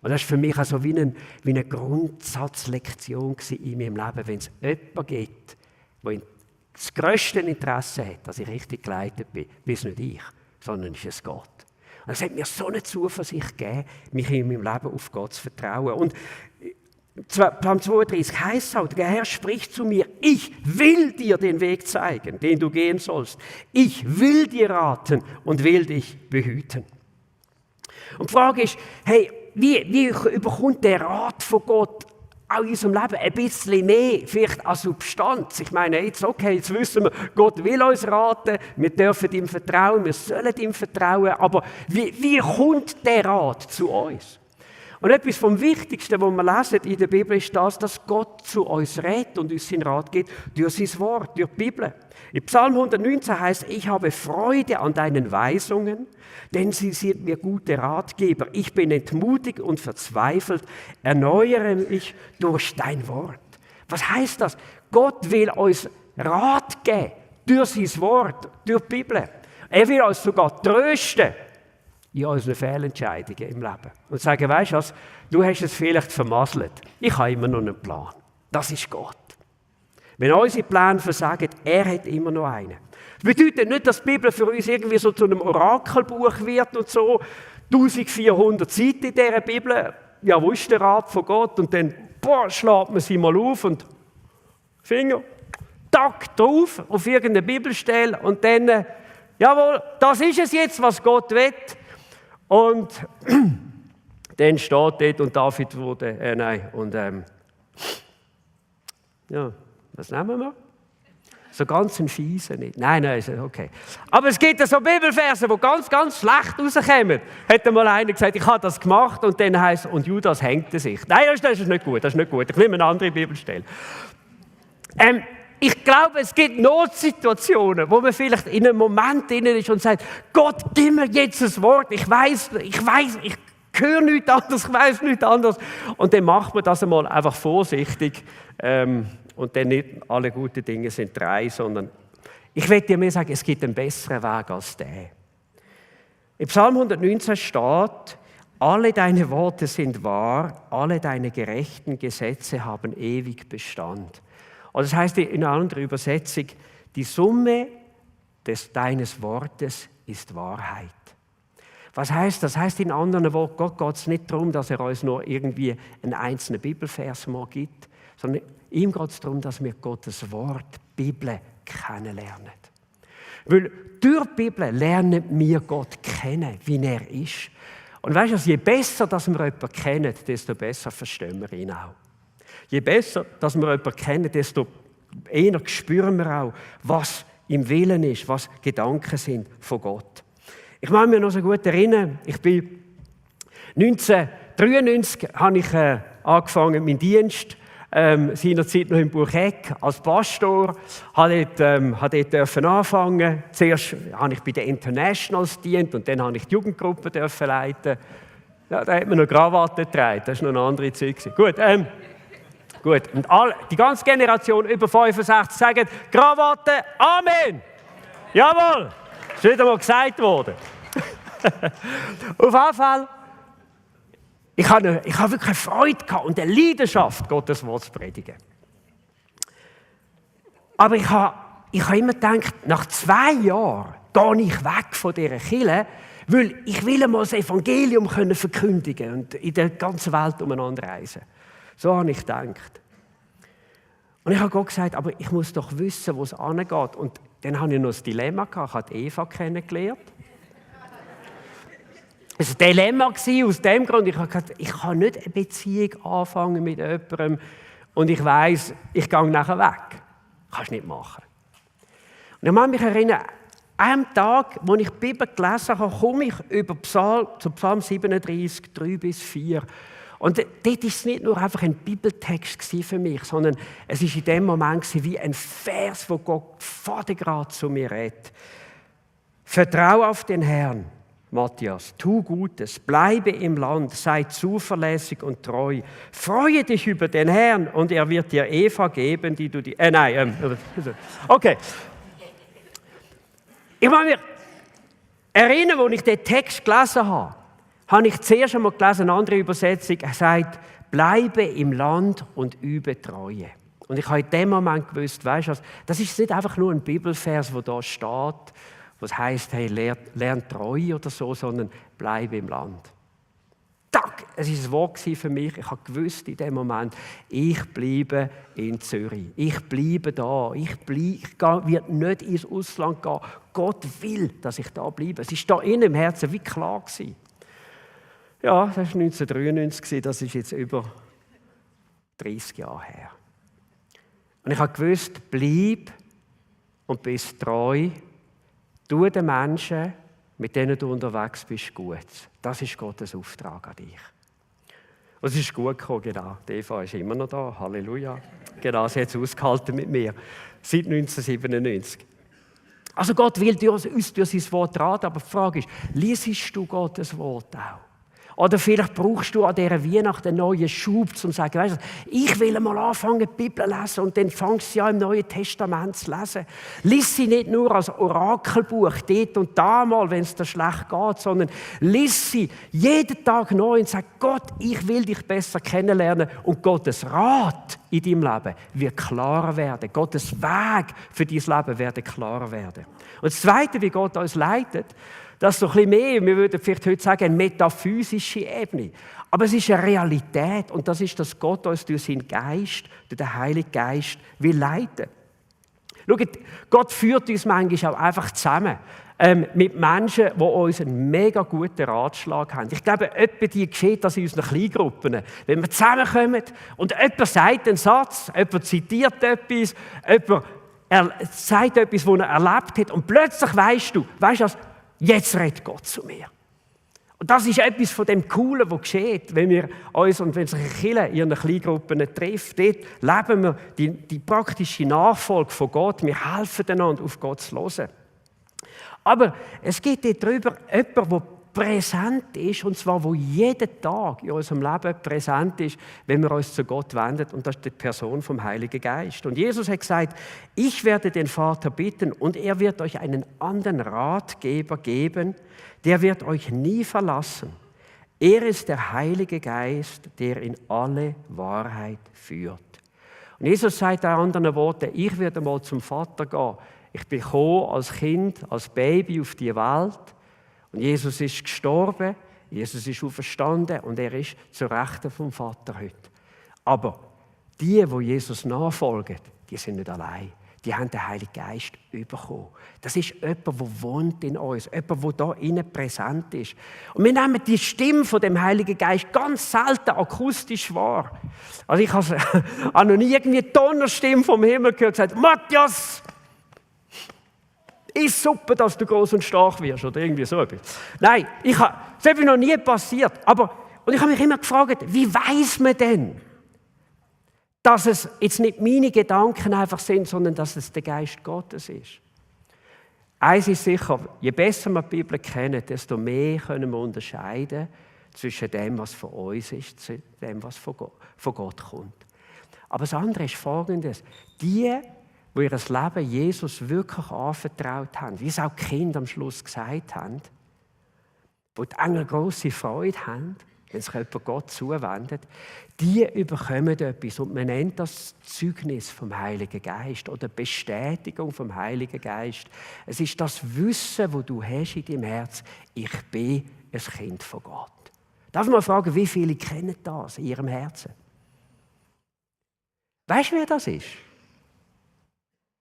Und das war für mich also wie eine Grundsatzlektion in meinem Leben, wenn es jemanden gibt, der das grösste Interesse hat, dass ich richtig geleitet bin, ist es nicht ich, sondern ist es Gott. Und es hat mir so eine Zuversicht gegeben, mich in meinem Leben auf Gott zu vertrauen. Und Psalm 32 heisst auch, der Herr spricht zu mir, ich will dir den Weg zeigen, den du gehen sollst. Ich will dir raten und will dich behüten. Und die Frage ist, hey, wie bekommt der Rat von Gott auch in unserem Leben ein bisschen mehr, vielleicht an Substanz. Ich meine, jetzt wissen wir, Gott will uns raten, wir dürfen ihm vertrauen, wir sollen ihm vertrauen, aber wie kommt der Rat zu uns? Und etwas vom Wichtigsten, was wir lesen in der Bibel, ist das, dass Gott zu uns redet und uns seinen Rat gibt durch sein Wort, durch die Bibel. In Psalm 119 heißt, ich habe Freude an deinen Weisungen, denn sie sind mir gute Ratgeber. Ich bin entmutigt und verzweifelt, erneuere mich durch dein Wort. Was heißt das? Gott will uns Rat geben durch sein Wort, durch die Bibel. Er will uns sogar trösten in unseren Fehlentscheidungen im Leben. Und sagen, weißt du was, du hast es vielleicht vermasselt. Ich habe immer noch einen Plan. Das ist Gott. Wenn unsere Pläne versagen, er hat immer noch einen. Das bedeutet nicht, dass die Bibel für uns irgendwie so zu einem Orakelbuch wird und so. 1400 Seiten in dieser Bibel. Ja, wo ist der Rat von Gott? Und dann schlägt man sie mal auf und Finger, Tack drauf auf irgendeine Bibelstelle und dann, jawohl, das ist es jetzt, was Gott will. Und dann steht dort, und David wurde, ja, was nehmen wir? So ganz ein Fieser nicht. Nein, okay. Aber es gibt so Bibelverse, die ganz, ganz schlecht rauskommen. Hat einmal einer gesagt, ich habe das gemacht und dann heisst es, und Judas hängte sich. Nein, das ist nicht gut, das ist nicht gut. Ich nehme eine andere Bibelstelle. Ich glaube, es gibt Notsituationen, wo man vielleicht in einem Moment drin ist und sagt, Gott, gib mir jetzt ein Wort, ich höre nichts anderes, ich weiß nichts anderes. Und dann macht man das einmal einfach vorsichtig. Und dann nicht alle guten Dinge sind drei, sondern ich will dir mehr sagen, es gibt einen besseren Weg als der. Im Psalm 119 steht, alle deine Worte sind wahr, alle deine gerechten Gesetze haben ewig Bestand. Und das heißt in einer anderen Übersetzung, die Summe deines Wortes ist Wahrheit. Was heißt das? Das heißt in anderen Worten, Gott geht es nicht darum, dass er uns nur irgendwie einen einzelnen Bibelvers mal gibt, sondern ihm geht es darum, dass wir Gottes Wort, Bibel, kennenlernen. Weil durch die Bibel lernen wir Gott kennen, wie er ist. Und weißt du, je besser, dass wir jemanden kennen, desto besser verstehen wir ihn auch. Je besser, dass wir jemanden kennen, desto eher spüren wir auch, was im Willen ist, was Gedanken sind von Gott. Ich kann mich noch so gut erinnern, ich bin 1993 habe ich angefangen, meinen Dienst, seinerzeit noch im Burgheck als Pastor, habe dort anfangen. Zuerst habe ich bei den Internationals gedient und dann habe ich die Jugendgruppe leiten. Ja, da hat man noch Krawatte getragen, das war noch eine andere Zeit. Gut, gut. Und die ganze Generation über 65 sagen Krawatte, Amen! Jawohl! Das ist wieder mal gesagt worden. Auf jeden Fall, ich habe wirklich eine Freude gehabt und eine Leidenschaft, Gottes Wort zu predigen. Aber ich habe immer gedacht, nach 2 Jahren gehe ich weg von dieser Kirche, weil ich will einmal das Evangelium verkündigen und in der ganzen Welt umeinander reisen. So habe ich gedacht. Und ich habe Gott gesagt, aber ich muss doch wissen, wo es angeht. Und dann hatte ich noch ein Dilemma gehabt. Ich habe Eva kennengelernt. Es war ein Dilemma aus dem Grund. Ich habe gesagt, ich kann nicht eine Beziehung anfangen mit jemandem und ich weiss, ich gehe nachher weg. Kannst du nicht machen. Und ich kann mich erinnern, am Tag, als ich die Bibel gelesen habe, komme ich über zu Psalm 37, 3-4. Und dort war es nicht nur einfach ein Bibeltext für mich, sondern es war in dem Moment wie ein Vers, wo Gott vatergrad zu mir redet. Vertraue auf den Herrn, Matthias, tu Gutes, bleibe im Land, sei zuverlässig und treu. Freue dich über den Herrn und er wird dir Eva geben, die du die... Okay. Ich kann mich erinnern, als ich den Text gelesen habe, habe ich zuerst einmal gelesen, eine andere Übersetzung, er sagt, bleibe im Land und übe Treue. Und ich habe in dem Moment gewusst, weißt du, das ist nicht einfach nur ein Bibelvers, der da steht, was heisst, hey, lern Treue oder so, sondern bleibe im Land. Tack, es war ein Wort für mich. Ich habe gewusst in dem Moment, ich bleibe in Zürich. Ich bleibe da. Ich werde nicht ins Ausland gehen. Gott will, dass ich da bleibe. Es war da innen im Herzen wie klar gewesen. Ja, das war 1993, das ist jetzt über 30 Jahre her. Und ich habe gewusst, bleib und bist treu. Tu den Menschen, mit denen du unterwegs bist, gut. Das ist Gottes Auftrag an dich. Und es ist gut gekommen, genau. Die Eva ist immer noch da. Halleluja. Genau, sie hat es ausgehalten mit mir. Seit 1997. Also Gott will uns durch sein Wort raten, aber die Frage ist, liest du Gottes Wort auch? Oder vielleicht brauchst du an dieser Weihnacht einen neuen Schub, um zu sagen, weißt du, ich will mal anfangen, die Bibel zu lesen und dann fängst du ja im Neuen Testament zu lesen. Lies sie nicht nur als Orakelbuch, dort und da mal, wenn es dir schlecht geht, sondern lies sie jeden Tag neu und sag, Gott, ich will dich besser kennenlernen und Gottes Rat in deinem Leben wird klarer werden. Gottes Weg für dein Leben wird klarer werden. Und das Zweite, wie Gott uns leitet, das ist so ein bisschen mehr, wir würden vielleicht heute sagen, eine metaphysische Ebene. Aber es ist eine Realität und das ist, dass Gott uns durch seinen Geist, durch den Heiligen Geist, will leiten. Schaut, Gott führt uns manchmal auch einfach zusammen mit Menschen, die uns einen mega guten Ratschlag haben. Ich glaube, etwa die geschieht das in unseren Kleingruppen. Wenn wir zusammenkommen und jemand sagt einen Satz, jemand zitiert etwas, jemand sagt etwas, was er erlebt hat und plötzlich weißt du was, jetzt redet Gott zu mir. Und das ist etwas von dem Coolen, was geschieht, wenn wir uns und wenn sich eine Kirche in ihren Kleingruppen trifft. Dort leben wir die praktische Nachfolge von Gott. Wir helfen einander, auf Gott zu hören. Aber es geht dort drüber jemand, der präsent ist, und zwar, wo jeden Tag in unserem Leben präsent ist, wenn wir uns zu Gott wenden, und das ist die Person vom Heiligen Geist. Und Jesus hat gesagt, ich werde den Vater bitten und er wird euch einen anderen Ratgeber geben, der wird euch nie verlassen. Er ist der Heilige Geist, der in alle Wahrheit führt. Und Jesus sagt in anderen Worten, ich werde mal zum Vater gehen. Ich bin gekommen als Kind, als Baby auf die Welt. Und Jesus ist gestorben, Jesus ist auferstanden und er ist zur Rechten vom Vater heute. Aber die Jesus nachfolgen, die sind nicht allein. Die haben den Heiligen Geist bekommen. Das ist jemand, der wohnt in uns, jemand, der da innen präsent ist. Und wir nehmen die Stimme von dem Heiligen Geist ganz selten akustisch wahr. Also ich habe noch nie irgendwie eine Donnerstimme vom Himmel gehört und gesagt, Matthias, ist super, dass du groß und stark wirst oder irgendwie so etwas. Nein, das ist noch nie passiert. Und ich habe mich immer gefragt, wie weiß man denn, dass es jetzt nicht meine Gedanken einfach sind, sondern dass es der Geist Gottes ist? Eins ist sicher, je besser wir die Bibel kennen, desto mehr können wir unterscheiden zwischen dem, was von uns ist, zu dem, was von Gott kommt. Aber das andere ist Folgendes. Die ihr Leben Jesus wirklich anvertraut haben, wie es auch die Kinder am Schluss gesagt haben, wo die Engel grosse Freude haben, wenn sich jemand Gott zuwendet, die überkommen etwas und man nennt das Zeugnis vom Heiligen Geist oder Bestätigung vom Heiligen Geist. Es ist das Wissen, das du hast in deinem Herz, ich bin ein Kind von Gott. Darf ich mal fragen, wie viele kennen das in ihrem Herzen? Weißt du, wer das ist?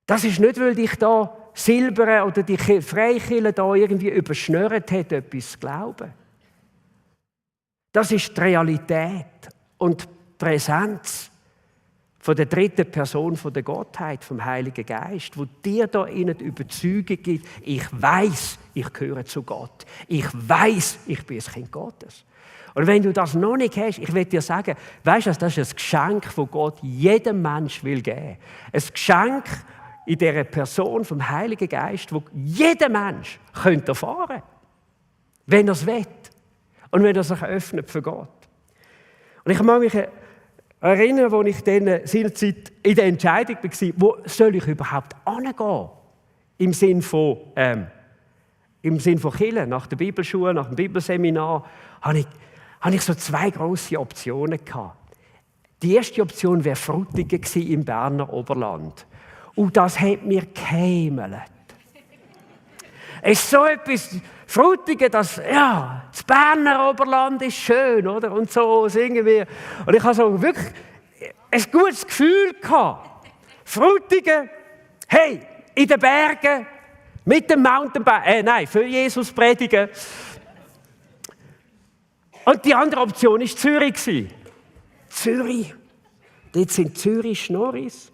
Das ist nicht, weil dich da Silber oder die Freikirche da irgendwie überschnürt hat, etwas zu glauben. Das ist die Realität und die Präsenz von der dritten Person von der Gottheit, vom Heiligen Geist, wo dir da innen die Überzeugung gibt, ich weiß, ich gehöre zu Gott. Ich weiß, ich bin ein Kind Gottes. Und wenn du das noch nicht hast, ich will dir sagen, weißt du, das ist ein Geschenk, das Gott jedem Menschen will geben. Ein Geschenk in dieser Person vom Heiligen Geist, wo jeder Mensch könnte erfahren, wenn er es will und wenn er sich öffnet für Gott. Und ich mag mich erinnern, als ich dann seinerzeit in der Entscheidung war, wo soll ich überhaupt hingehen? Im Sinn von Kirche, nach der Bibelschule, nach dem Bibelseminar, hatte ich so zwei grosse Optionen gehabt. Die erste Option wäre Frutigen im Berner Oberland. Und das hat mir geheimmelt. Es ist so etwas, Frutigen, das Berner Oberland ist schön, oder? Und so singen wir. Und ich hatte so wirklich ein gutes Gefühl gehabt. Frutigen, hey, in den Bergen, mit dem Mountainbike, für Jesus predigen. Und die andere Option war Zürich. Zürich. Dort sind Zürich Schnorris.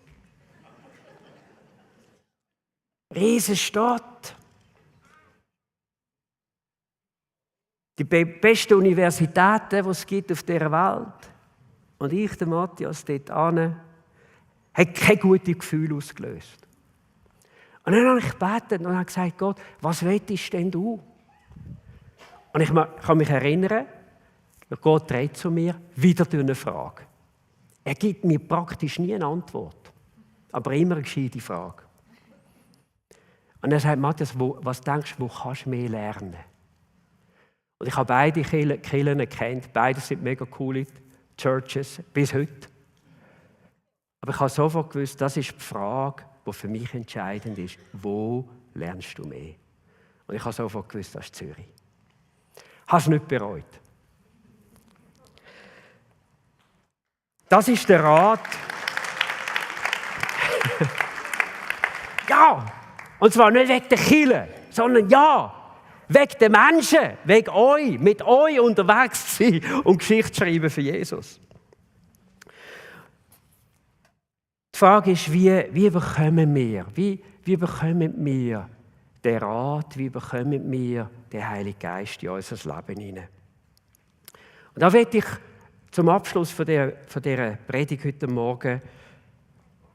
Riesenstadt. Die besten Universitäten, die es gibt auf dieser Welt. Und ich, der Matthias, dort hin, hat kein gutes Gefühl ausgelöst. Und dann habe ich gebetet und habe gesagt, Gott, was willst denn du? Und ich kann mich erinnern, Gott redet zu mir, wieder durch eine Frage. Er gibt mir praktisch nie eine Antwort, aber immer eine gescheite Frage. Und er sagt, Matthias, was denkst du, wo kannst du mehr lernen? Und ich habe beide Kirchen gekannt, beide sind mega coole Churches, bis heute. Aber ich habe sofort gewusst, das ist die Frage, die für mich entscheidend ist. Wo lernst du mehr? Und ich habe sofort gewusst, das ist Zürich. Hast du nicht bereut? Das ist der Rat. Ja! Und zwar nicht wegen der Kirche, sondern ja, wegen der Menschen, wegen euch, mit euch unterwegs zu sein und Geschichte schreiben für Jesus. Die Frage ist, wie bekommen wir, wie bekommen wir den Rat, wie bekommen wir den Heiligen Geist in unser Leben hinein? Und da möchte ich zum Abschluss von dieser Predigt heute Morgen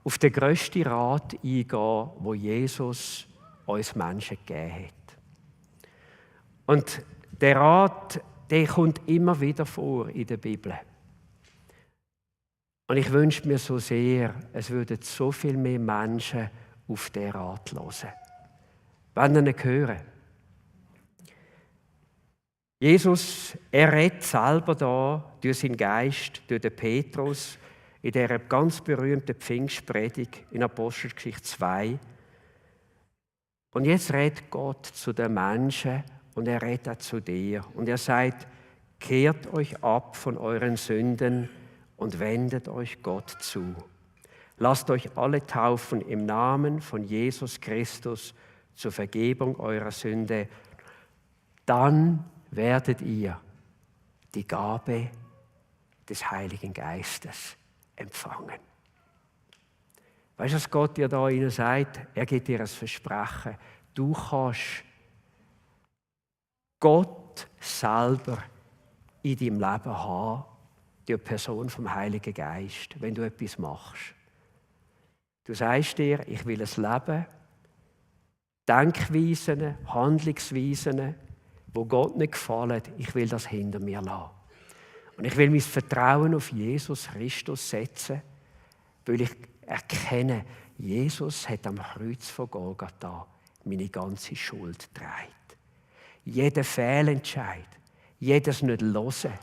auf den grössten Rat eingehen, den Jesus uns Menschen gegeben hat. Und der Rat, der kommt immer wieder vor in der Bibel. Und ich wünsche mir so sehr, es würden so viel mehr Menschen auf den Rat hören. Wenn ihn hören. Jesus, er redet selber da durch seinen Geist, durch den Petrus, in dieser ganz berühmten Pfingstpredigt in Apostelgeschichte 2. Und jetzt redet Gott zu den Menschen und er redet auch zu dir. Und er sagt, kehrt euch ab von euren Sünden und wendet euch Gott zu. Lasst euch alle taufen im Namen von Jesus Christus zur Vergebung eurer Sünde. Dann werdet ihr die Gabe des Heiligen Geistes empfangen. Weißt du, was Gott dir da ihnen sagt? Er gibt dir ein Versprechen. Du kannst Gott selber in deinem Leben haben, die Person vom Heiligen Geist, wenn du etwas machst. Du sagst dir, ich will ein Leben, Denkweisen, Handlungsweisen, wo Gott nicht gefallen, ich will das hinter mir lassen. Und ich will mein Vertrauen auf Jesus Christus setzen, weil ich erkenne, Jesus hat am Kreuz von Golgatha meine ganze Schuld getragen. Jeder Fehlentscheid, jedes nicht hören,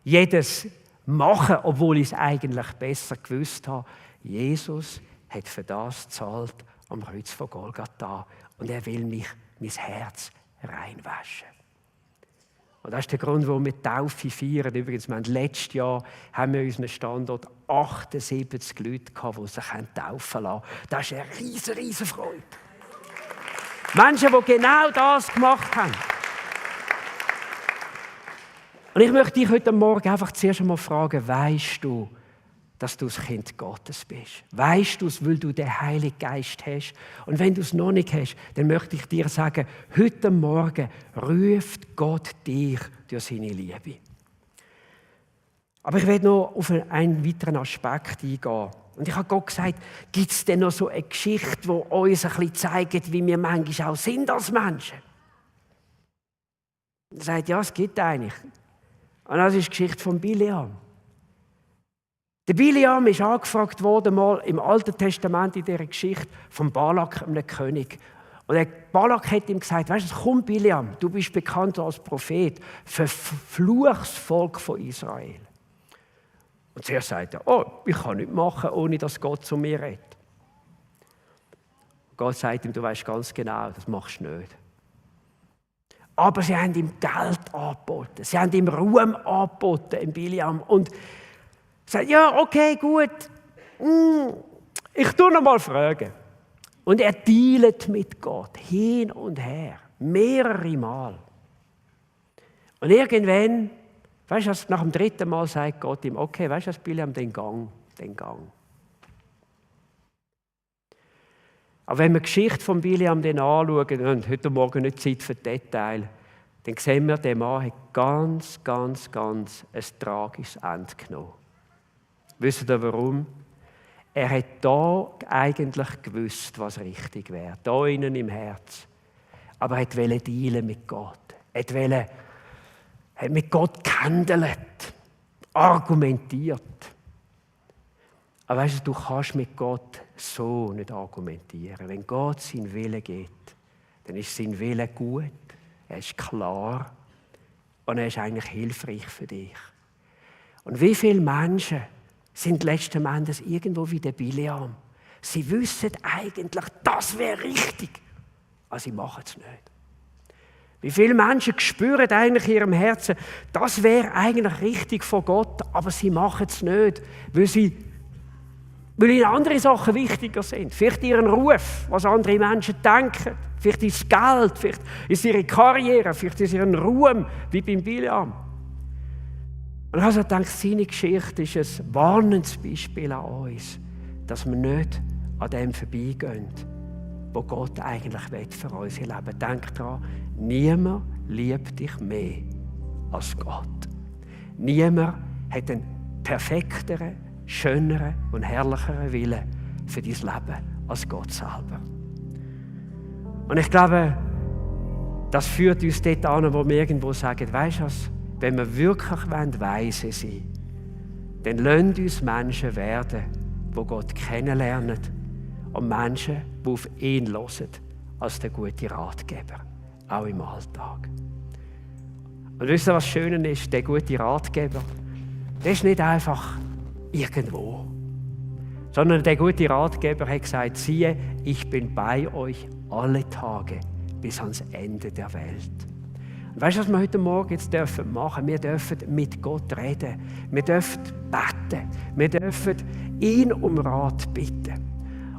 jedes machen, obwohl ich es eigentlich besser gewusst habe. Jesus hat für das gezahlt am Kreuz von Golgatha und er will mich, mein Herz reinwaschen. Und das ist der Grund, warum wir Taufe feiern. Übrigens, letztes Jahr haben wir in unserem Standort 78 Leute gehabt, die sich taufen lassen. Das ist eine riesen Freude. Menschen, die genau das gemacht haben. Und ich möchte dich heute Morgen einfach zuerst einmal fragen, weisst du, dass du ein Kind Gottes bist? Weisst du es, weil du den Heiligen Geist hast? Und wenn du es noch nicht hast, dann möchte ich dir sagen, heute Morgen ruft Gott dich durch seine Liebe. Aber ich werde noch auf einen weiteren Aspekt eingehen. Und ich habe Gott gesagt, gibt es denn noch so eine Geschichte, die uns ein bisschen zeigt, wie wir manchmal auch sind als Menschen? Er sagt, ja, es gibt eigentlich. Und das ist die Geschichte von Bileam. Der Bileam ist angefragt worden, mal im Alten Testament in dieser Geschichte, von Balak, einem König. Und der Balak hat ihm gesagt, weißt du, komm Bileam, du bist bekannt als Prophet, verfluch das Volk von Israel. Und zuerst sagt er, oh, ich kann nichts machen, ohne dass Gott zu mir redet. Gott sagt ihm, du weißt ganz genau, das machst du nicht. Aber sie haben ihm Geld angeboten, sie haben ihm Ruhm angeboten, im Bileam. Und sagt, ja, okay, gut, ich tue noch mal fragen. Und er dealt mit Gott, hin und her, mehrere Mal. Und irgendwann, weißt du, nach dem dritten Mal sagt Gott ihm, okay, weißt du, Bileam, den Gang, den Gang. Aber wenn wir die Geschichte von Biliam dann anschauen, und heute Morgen nicht Zeit für Details, dann sehen wir, der Mann hat ganz ein tragisches Ende genommen. Wisst ihr warum? Er hat da eigentlich gewusst, was richtig wäre, da innen im Herz. Aber er wollte dealen mit Gott. Er hat mit Gott gehandelt, argumentiert. Aber weißt du kannst mit Gott so nicht argumentieren. Wenn Gott seinen Willen geht, dann ist sein Wille gut, er ist klar und er ist eigentlich hilfreich für dich. Und wie viele Menschen sind letzten Endes irgendwo wie der Biliam? Sie wissen eigentlich, das wäre richtig, aber sie machen es nicht. Wie viele Menschen spüren eigentlich in ihrem Herzen, das wäre eigentlich richtig von Gott, aber sie machen es nicht, weil ihnen andere Sachen wichtiger sind. Vielleicht ihren Ruf, was andere Menschen denken. Vielleicht ist Geld, vielleicht ist ihre Karriere, vielleicht ist ihren Ruhm, wie beim Biliam. Und also denke ich, seine Geschichte ist ein warnendes Beispiel an uns, dass wir nicht an dem vorbeigehen, was Gott eigentlich will für unser Leben. Denk daran, niemand liebt dich mehr als Gott. Niemand hat einen perfekteren, schöneren und herrlicheren Willen für dein Leben als Gott selber. Und ich glaube, das führt uns dort an, wo wir irgendwo sagen, weisst du was, wenn wir wirklich weise sein wollen, dann lasst uns Menschen werden, die Gott kennenlernen und Menschen, die auf ihn hören, als der gute Ratgeber, auch im Alltag. Und wisst ihr, was schön ist? Der gute Ratgeber, der ist nicht einfach irgendwo, sondern der gute Ratgeber hat gesagt, siehe, ich bin bei euch alle Tage bis ans Ende der Welt. Und weißt du, was wir heute Morgen jetzt machen dürfen? Wir dürfen mit Gott reden. Wir dürfen beten. Wir dürfen ihn um Rat bitten.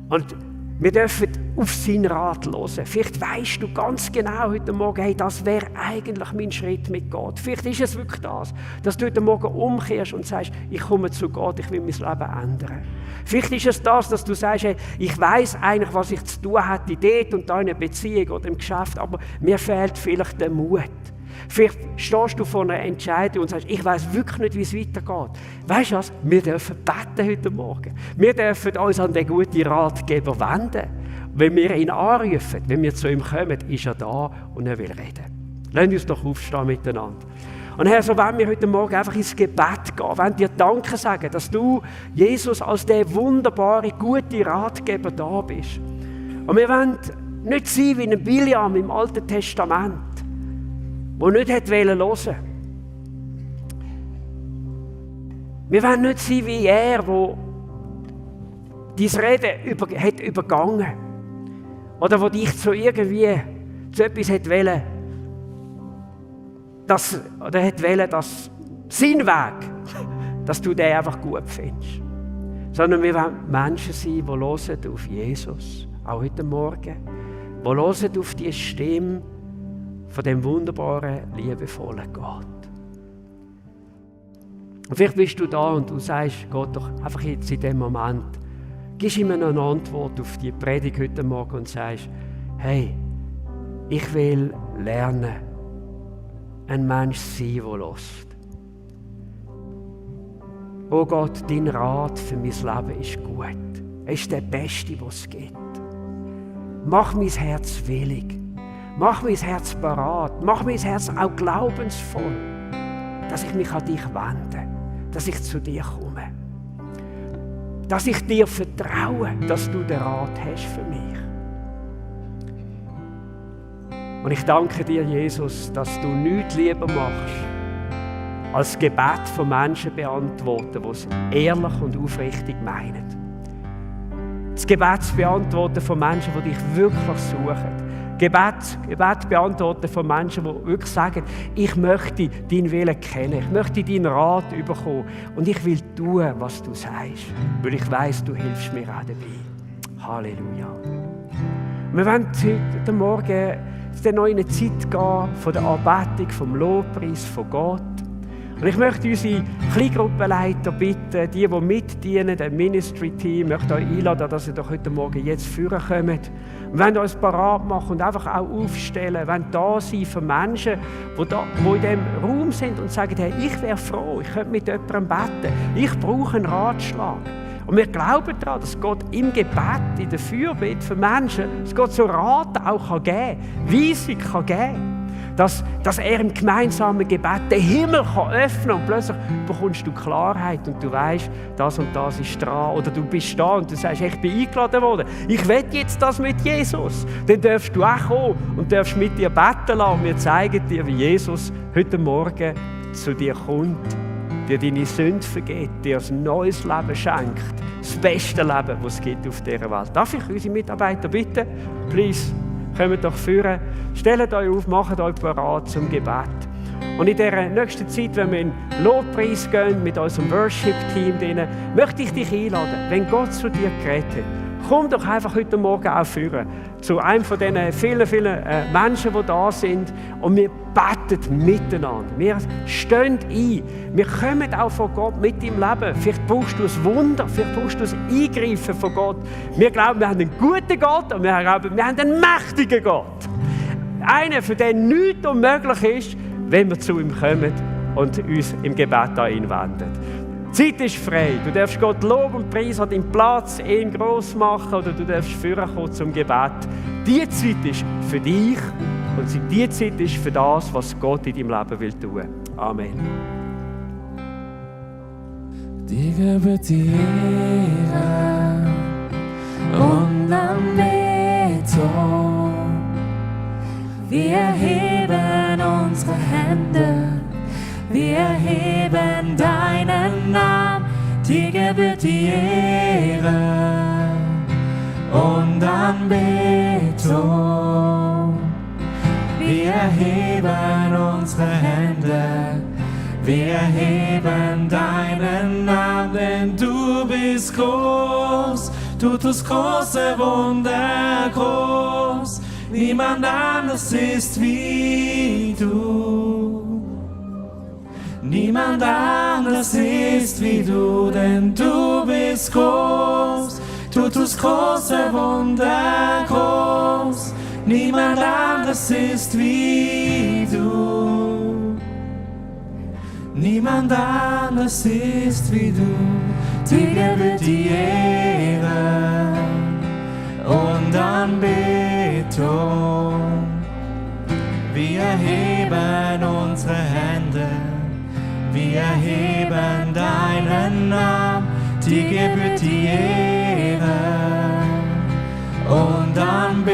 Und wir dürfen auf seinen Rat hören. Vielleicht weisst du ganz genau heute Morgen, hey, das wäre eigentlich mein Schritt mit Gott. Vielleicht ist es wirklich das, dass du heute Morgen umkehrst und sagst, ich komme zu Gott, ich will mein Leben ändern. Vielleicht ist es das, dass du sagst, hey, ich weiss eigentlich, was ich zu tun hätte, dort und da in einer Beziehung oder im Geschäft, aber mir fehlt vielleicht der Mut. Vielleicht stehst du vor einer Entscheidung und sagst, ich weiss wirklich nicht, wie es weitergeht. Weißt du was? Wir dürfen beten heute Morgen. Wir dürfen uns an den guten Ratgeber wenden. Wenn wir ihn anrufen, wenn wir zu ihm kommen, ist er da und er will reden. Lasst uns doch aufstehen miteinander. Und Herr, so wollen wir heute Morgen einfach ins Gebet gehen, wollen dir Danke sagen, dass du, Jesus, als der wunderbare, gute Ratgeber da bist. Und wir wollen nicht sein wie ein Biliam im Alten Testament, der nicht hören wollte. Wir wollen nicht sein wie er, der dein Reden hat übergangen oder der dich zu etwas hat wollen, dass sein Weg, dass du den einfach gut findest. Sondern wir wollen Menschen sein, die hören auf Jesus, auch heute Morgen, die hören auf die Stimme von dem wunderbaren, liebevollen Gott. Und vielleicht bist du da und du sagst Gott doch einfach jetzt in dem Moment, gibst ihm eine Antwort auf die Predigt heute Morgen und sagst, hey, ich will lernen, ein Mensch sein, der hört. Oh Gott, dein Rat für mein Leben ist gut. Er ist der Beste, was es gibt. Mach mein Herz willig. Mach mein Herz parat. Mach mein Herz auch glaubensvoll, dass ich mich an dich wende, dass ich zu dir komme. Dass ich dir vertraue, dass du den Rat hast für mich. Und ich danke dir, Jesus, dass du nichts lieber machst, als Gebet von Menschen beantworten, die es ehrlich und aufrichtig meinen. Das Gebet zu beantworten von Menschen, die dich wirklich suchen. Gebet beantworten von Menschen, die wirklich sagen, ich möchte deinen Willen kennen, ich möchte deinen Rat bekommen und ich will tun, was du sagst, weil ich weiss, du hilfst mir auch dabei. Halleluja. Wir wollen heute Morgen in eine neue Zeit gehen, von der Anbetung, vom Lobpreis, von Gott. Und ich möchte unsere Kleingruppenleiter bitten, die mitdienen, das Ministry-Team, möchte euch einladen, dass ihr doch heute Morgen jetzt führen kommt. Und wollen uns parat machen und einfach auch aufstellen, wollen da sein für Menschen, die in diesem Raum sind und sagen, hey, ich wäre froh, ich könnte mit jemandem beten, ich brauche einen Ratschlag. Und wir glauben daran, dass Gott im Gebet, in der Fürbitte für Menschen, dass Gott so Rat auch geben kann, Weisung kann geben. Dass er im gemeinsamen Gebet den Himmel öffnen kann und plötzlich bekommst du Klarheit und du weißt, das und das ist dran. Oder du bist da und du sagst, ich bin eingeladen worden. Ich will jetzt das mit Jesus. Dann darfst du auch kommen und darfst mit dir beten lassen. Und wir zeigen dir, wie Jesus heute Morgen zu dir kommt, dir deine Sünde vergibt, dir ein neues Leben schenkt. Das beste Leben, das es gibt auf dieser Welt. Darf ich unsere Mitarbeiter bitten? Please. Kommt doch führen, stellt euch auf, macht euch bereit zum Gebet. Und in dieser nächsten Zeit, wenn wir in den Lobpreis gehen mit unserem Worship-Team, möchte ich dich einladen, wenn Gott zu dir geredet hat, komm doch einfach heute Morgen auch führen zu einem von diesen vielen, vielen Menschen, die da sind. Und wir beten miteinander. Wir stehen ein. Wir kommen auch von Gott mit deinem Leben. Vielleicht brauchst du ein Wunder, vielleicht brauchst du ein Eingreifen von Gott. Wir glauben, wir haben einen guten Gott und wir glauben, wir haben einen mächtigen Gott. Einen, für den nichts unmöglich ist, wenn wir zu ihm kommen und uns im Gebet einwenden. Die Zeit ist frei. Du darfst Gott loben und preisen, an deinem Platz ihn gross machen oder du darfst führen kommen zum Gebet. Die Zeit ist für dich und die Zeit ist für das, was Gott in deinem Leben will tun. Amen. Dir gebührt die Ehre und Anbetung. Wir erheben unsere Hände. Wir erheben deinen Namen, dir gebührt die Ehre und Anbetung. Wir erheben unsere Hände, wir erheben deinen Namen, denn du bist groß, du tust große Wunder groß. Niemand anders ist wie du. Niemand anders ist wie du, denn du bist groß. Du tust große Wunder groß. Niemand anders ist wie du. Niemand anders ist wie du. Dir gebührt die Ehre und Anbetung. Wir erheben unsere Hände. Wir erheben deinen Namen, dir gebührt die Ehre und Anbetung.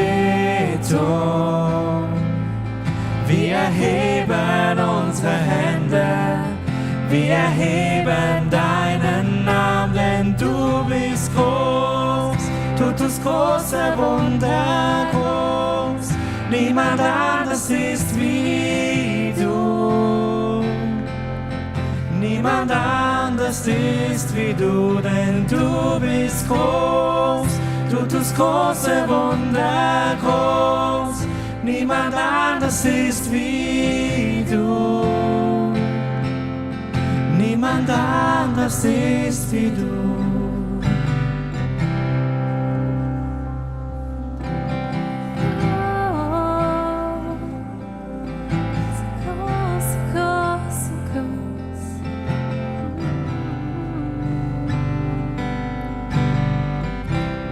Wir erheben unsere Hände, wir erheben deinen Namen, denn du bist groß, du tust große Wunder groß. Niemand anders ist wie du. Niemand anders ist wie du, denn du bist groß. Du tust große Wunder groß. Niemand anders ist wie du. Niemand anders ist wie du.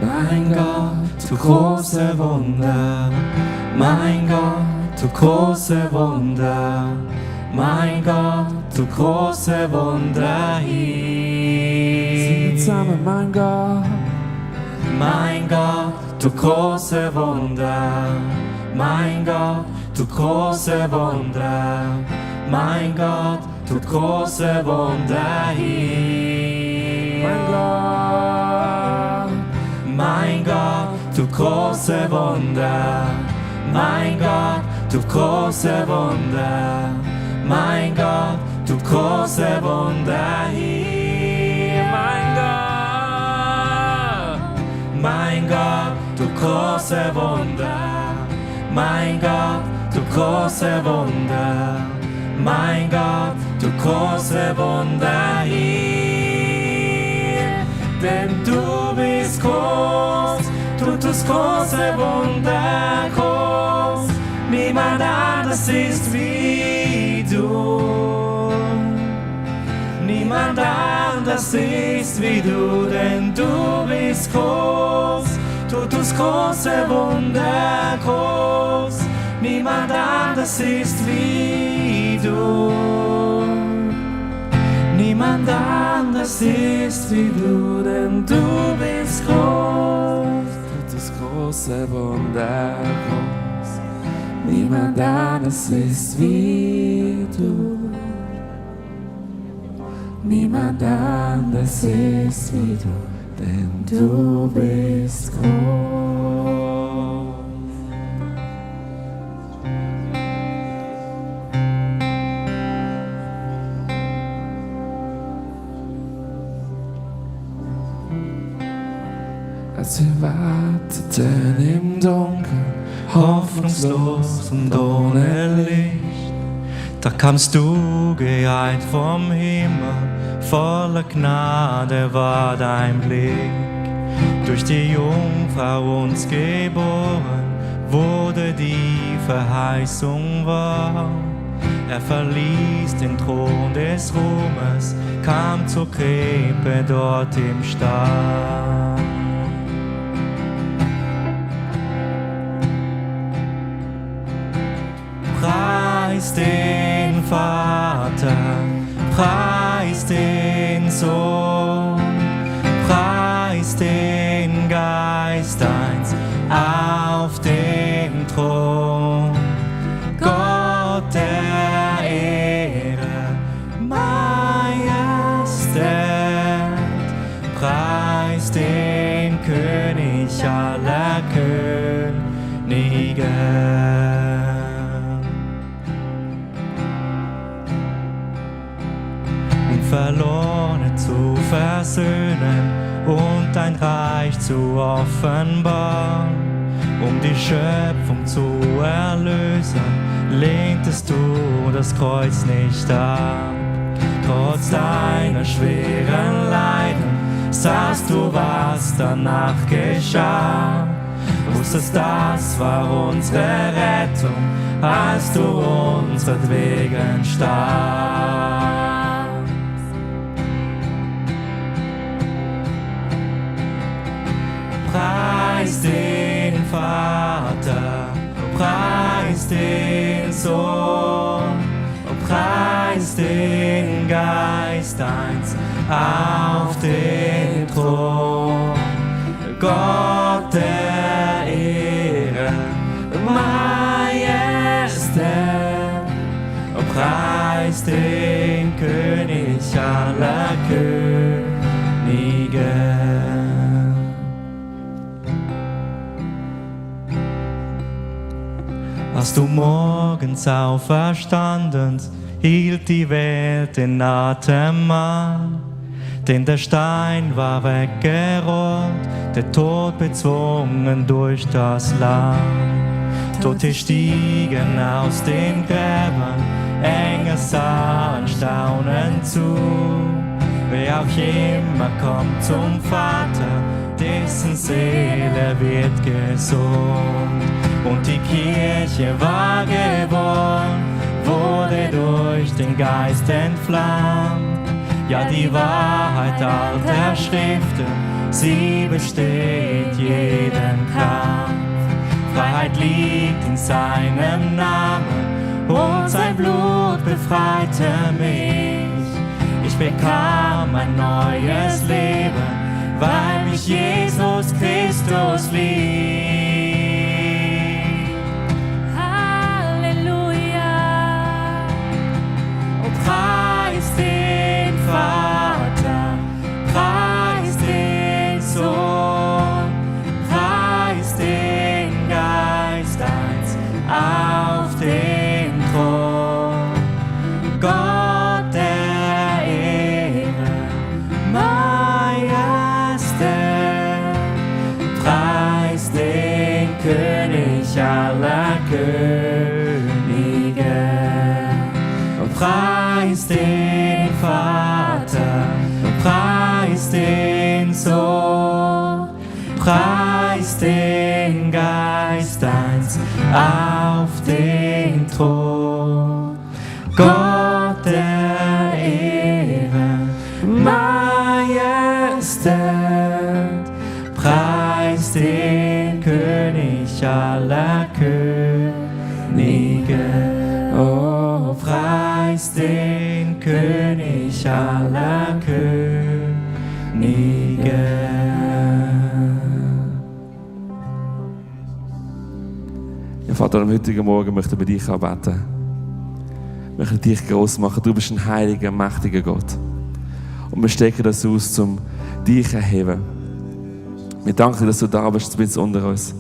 Mein Gott, du große Wunder, mein Gott, du große Wunder, mein Gott, du große Wunder hier. Singen zusammen, mein Gott, du große Wunder, mein Gott, du große Wunder, mein Gott, du große Wunder hier. Mein Gott, du große Wunder, mein Gott, du große Wunder, mein Gott, du große Wunder hier. Mein Gott, du große Wunder, mein Gott, du große Wunder, mein Gott, du große Wunder hier. Denn du bist groß, du tust große Wunder groß. Niemand anders ist wie du. Niemand anders ist wie du, denn du bist groß, du tust große Wunder groß. Niemand anders ist wie du. Niemand anders ist wie du, denn du bist groß, du tust große Wunder groß. Niemand anders ist wie du. Niemand anders ist wie du, denn du bist groß. Als wir warteten im Dunkeln, hoffnungslos und ohne Licht, da kamst du geeilt vom Himmel, voller Gnade war dein Blick. Durch die Jungfrau uns geboren, wurde die Verheißung wahr. Er verließ den Thron des Ruhmes, kam zur Krippe dort im Stall. Preis den Vater, preis den Sohn, preis den Geist eins auf dem Thron. Gott der Ehre, Majestät, preis den König aller Könige. Verlorene zu versöhnen und ein Reich zu offenbaren. Um die Schöpfung zu erlösen, lehntest du das Kreuz nicht ab. Trotz deiner schweren Leiden sahst du, was danach geschah. Wusstest, das war unsere Rettung, als du unsretwegen starbst. Preis den Vater, preis den Sohn, preis den Geist eins auf den Thron. Gott der Ehre, Majestät, preis den König aller Könige. Als du morgens auferstanden, hielt die Welt den Atem an. Denn der Stein war weggerollt, der Tod bezwungen durch das Lamm. Tote stiegen aus den Gräbern, Engel sahen staunend zu. Wer auch immer kommt zum Vater, dessen Seele wird gesund. Und die Kirche war geboren, wurde durch den Geist entflammt. Ja, die Wahrheit alter Schriften, sie besteht jeden Kampf. Freiheit liegt in seinem Namen und sein Blut befreite mich. Ich bekam ein neues Leben, weil mich Jesus Christus liebt. Preis den Vater, preis den Sohn, preis den Geist eins auf dem Thron. Gott der Ehre, Majestät, preis den preis den Vater, preis den Sohn, preis den Geist eins auf den Thron. Gott der Ehre, Majestät, preis den König aller Könige. Oh, preis den König aller Könige. Ja, Vater, am heutigen Morgen möchten wir dich anbeten. Wir möchten dich gross machen. Du bist ein heiliger, mächtiger Gott. Und wir stecken das aus, um dich zu erheben. Wir danken dir, dass du da bist, du bist unter uns.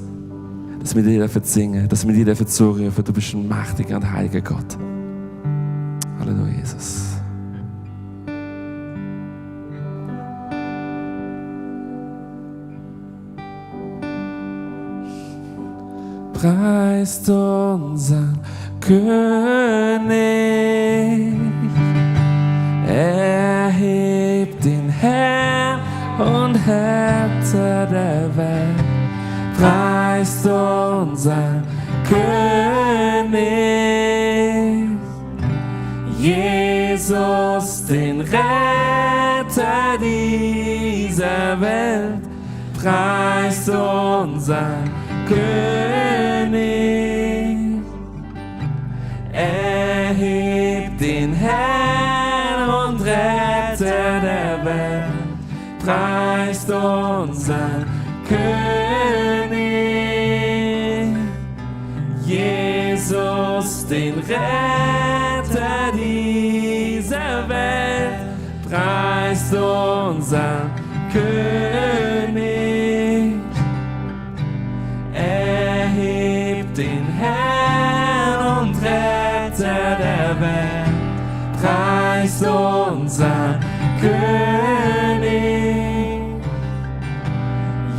Dass wir dir singen, dass wir dir zurufen. Du bist ein mächtiger und heiliger Gott. Halleluja, Jesus. Preist unseren König, erhebt den Herrn und Retter der Welt. Preist unseren König, Jesus, den Retter dieser Welt. Preist unseren König, erhebt den Herrn und Retter der Welt. Preist unseren König, Jesus, den Retter dieser Welt. Preist unseren König, erhebt den Herrn und Retter der Welt. Preist unseren König,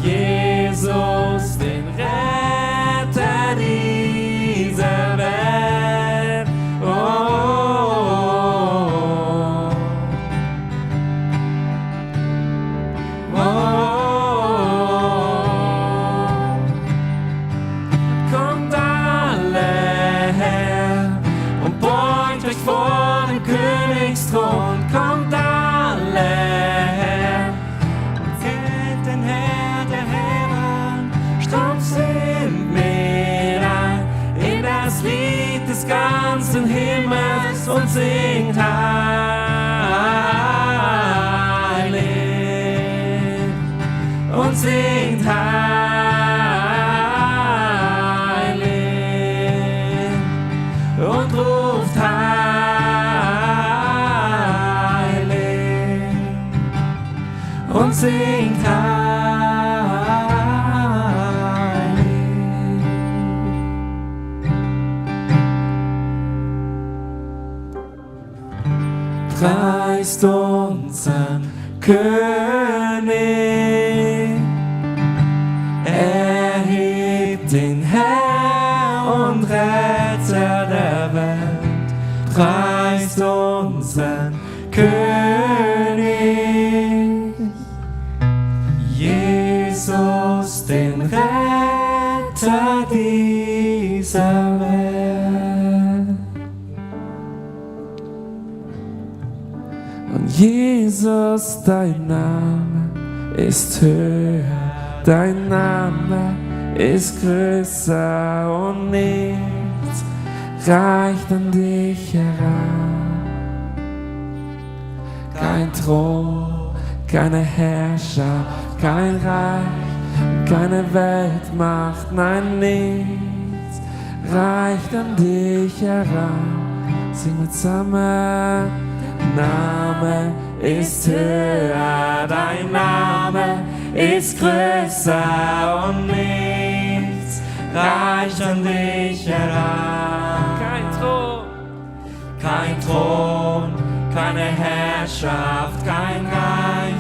Jesus, den Retter dieser Welt. Oh, oh, oh, oh. Kommt alle her und beugt euch vor den Königsthron. Kommt alle her und zählt den Herr der Herren. Stürmt sind mit ein in das Lied des ganzen Himmels und singt heilig und singt heilig und ruft heilig und singt heilig. Preist unseren König, erhebt den Herr und Retter der Welt. Preist unseren König, Jesus, den Retter dieser Welt. Und Jesus, dein Name ist höher, dein Name ist größer und nichts reicht an dich heran. Kein Thron, keine Herrschaft, kein Reich, keine Weltmacht, nein, nichts reicht an dich heran. Sing mit zusammen. Name ist höher, dein Name ist größer und nichts reicht an dich heran. Kein Thron, keine Herrschaft, kein Reich,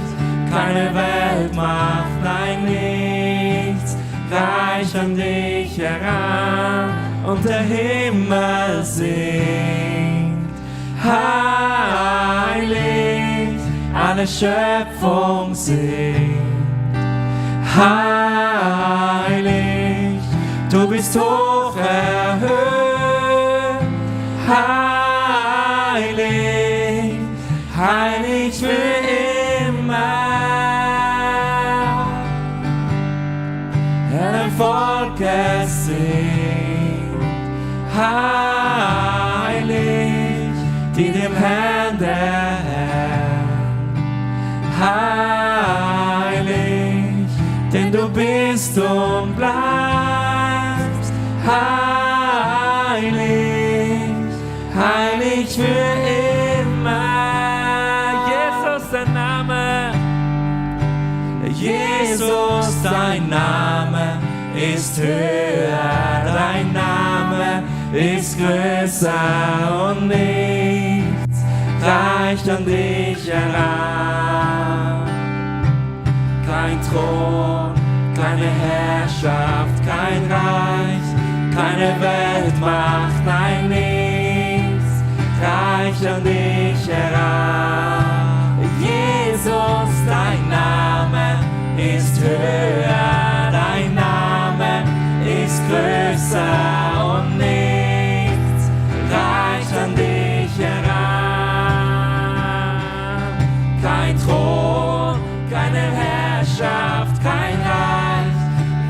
keine Weltmacht, nein, nichts reicht an dich heran. Und der Himmel singt heilig, alle Schöpfung singt. Heilig, du bist hoch erhöht. Heilig, heilig für immer. Dein Volk es singt. Heilig, die dem Herrn der Herr. Heilig, denn du bist und bleibst. Heilig, heilig für immer. Jesus, dein Name. Jesus, dein Name ist höher, dein Name ist größer und nichts reicht an dich heran. Kein Thron, keine Herrschaft, kein Reich, keine Weltmacht, nein, nichts reicht an dich heran. Jesus, dein Name ist höher, dein Name ist größer und nichts reicht an dich heran. Kein Thron, keine Herrschaft, kein Reich,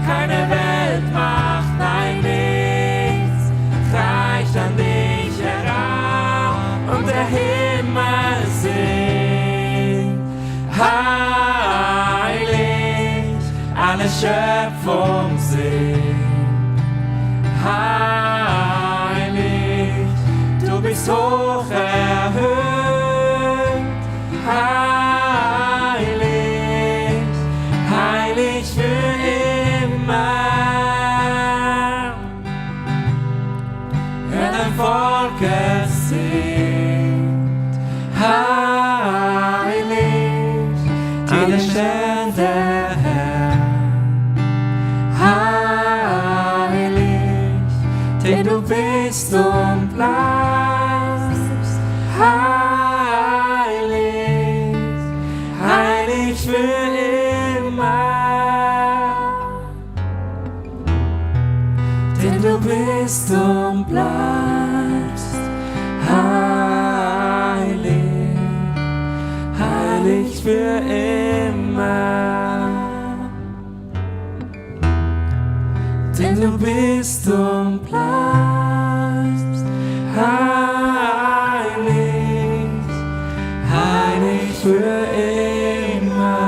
keine Weltmacht, nein, nichts reicht an dich heran. Und der Himmel singt, heilig, alle Schöpfung singt. Heilig, du bist hoch erhöht. Heilig, heilig für immer. Hör dein Volk es singt. Heilig, die der Stern der Herr. Heilig, denn du bist und bleibst. Heilig, heilig für immer. Denn du bist und bleibst. Heilig, heilig für immer. Denn du bist und bleibst. Heilig, heilig für immer.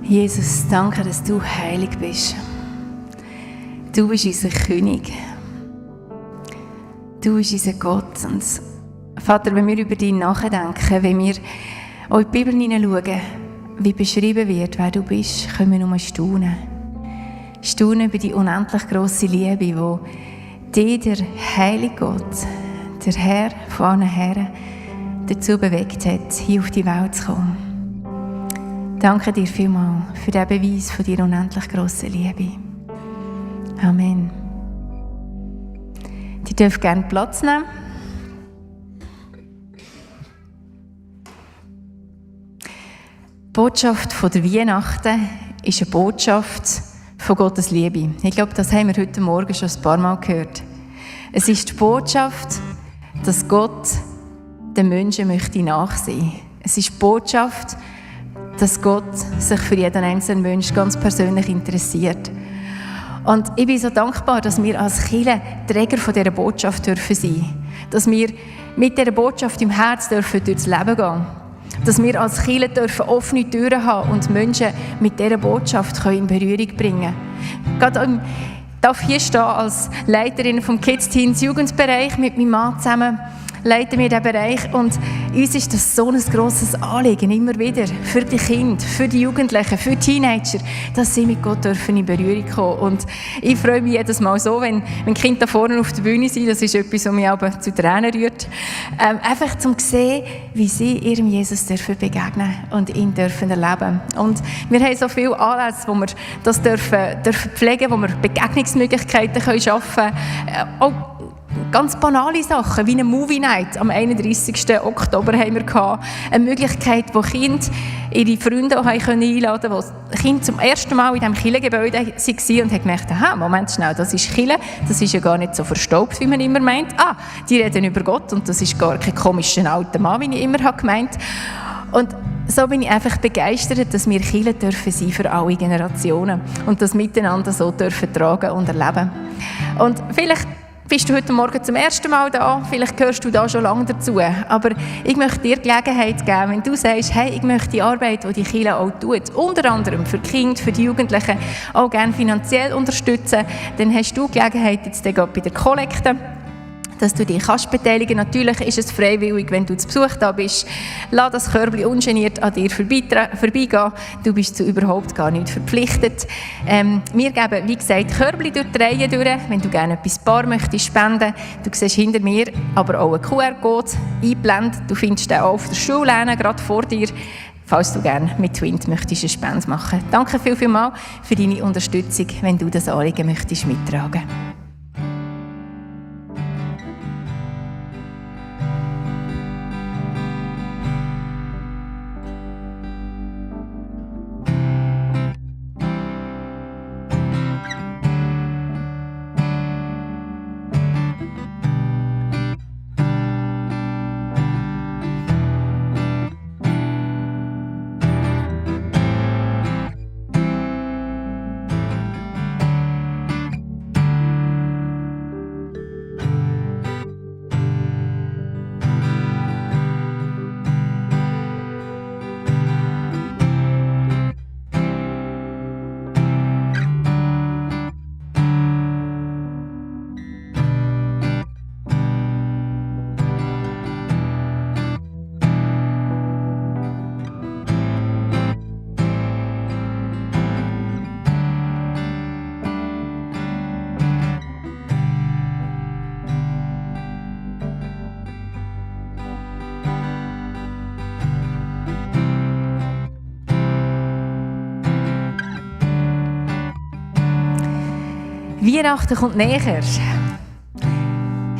Jesus, danke, dass du heilig bist. Du bist unser König. Du bist unser Gott. Und Vater, wenn wir über dich nachdenken, wenn wir auch in die Bibel hineinschauen, wie beschrieben wird, wer du bist, können wir nur staunen. Staunen über die unendlich grosse Liebe, die dich, der heilige Gott, der Herr von allen Herren, dazu bewegt hat, hier auf die Welt zu kommen. Danke dir vielmals für diesen Beweis von deiner unendlich grossen Liebe. Amen. Die dürfen gerne Platz nehmen. Die Botschaft von der Weihnachten ist eine Botschaft von Gottes Liebe. Ich glaube, das haben wir heute Morgen schon ein paar Mal gehört. Es ist die Botschaft, dass Gott den Menschen möchte nachsehen. Es ist die Botschaft, dass Gott sich für jeden einzelnen Menschen ganz persönlich interessiert. Und ich bin so dankbar, dass wir als Kirche Träger von dieser Botschaft dürfen sein. Dass wir mit dieser Botschaft im Herz dürfen durchs Leben gehen. Dass wir als Kirche dürfen offene Türen haben und Menschen mit dieser Botschaft in Berührung bringen können. Gerade ich darf hier stehen als Leiterin vom Kids Teens Jugendbereich mit meinem Mann zusammen. leiten wir diesen Bereich und uns ist das so ein grosses Anliegen, immer wieder, für die Kinder, für die Jugendlichen, für die Teenager, dass sie mit Gott dürfen in Berührung kommen. Und ich freue mich jedes Mal so, wenn die Kinder da vorne auf der Bühne sind, das ist etwas, was mich aber zu Tränen rührt, einfach zum sehen, wie sie ihrem Jesus dürfen begegnen und ihn dürfen erleben. Und wir haben so viele Anlässe, wo wir das dürfen pflegen, wo wir Begegnungsmöglichkeiten schaffen können. Auch ganz banale Sachen, wie eine Movie Night am 31. Oktober haben wir gehabt. Eine Möglichkeit, wo Kinder ihre Freunde auch einladen konnten, wo Kinder zum ersten Mal in diesem Kirchengebäude waren und haben gemerkt, aha, Moment schnell, das ist Kirche, das ist ja gar nicht so verstaubt, wie man immer meint. Ah, die reden über Gott und das ist gar kein komischer alter Mann, wie ich immer habe gemeint. Und so bin ich einfach begeistert, dass wir Kirche dürfen sein für alle Generationen und das miteinander so dürfen tragen und erleben. Und vielleicht bist du heute Morgen zum ersten Mal da, vielleicht gehörst du da schon lange dazu, aber ich möchte dir Gelegenheit geben, wenn du sagst, hey, ich möchte die Arbeit, die die Kirche auch tut, unter anderem für die Kinder, für die Jugendlichen, auch gerne finanziell unterstützen, dann hast du Gelegenheit jetzt bei der Kollekte, dass du dich kannst beteiligen. Natürlich ist es freiwillig, wenn du zu Besuch da bist. Lass das Körbchen ungeniert an dir vorbeigehen. Du bist zu überhaupt gar nicht verpflichtet. Wir geben, wie gesagt, Körbchen durch die Reihe durch, wenn du gerne etwas bar möchtest spenden. Du siehst hinter mir aber auch einen QR-Code eingeblendet. Du findest den auch auf der Schullehne, gerade vor dir, falls du gerne mit Twint möchtest eine Spende machen. Danke vielmals für deine Unterstützung, wenn du das Anliegen möchtest mittragen. Weihnachten kommt näher.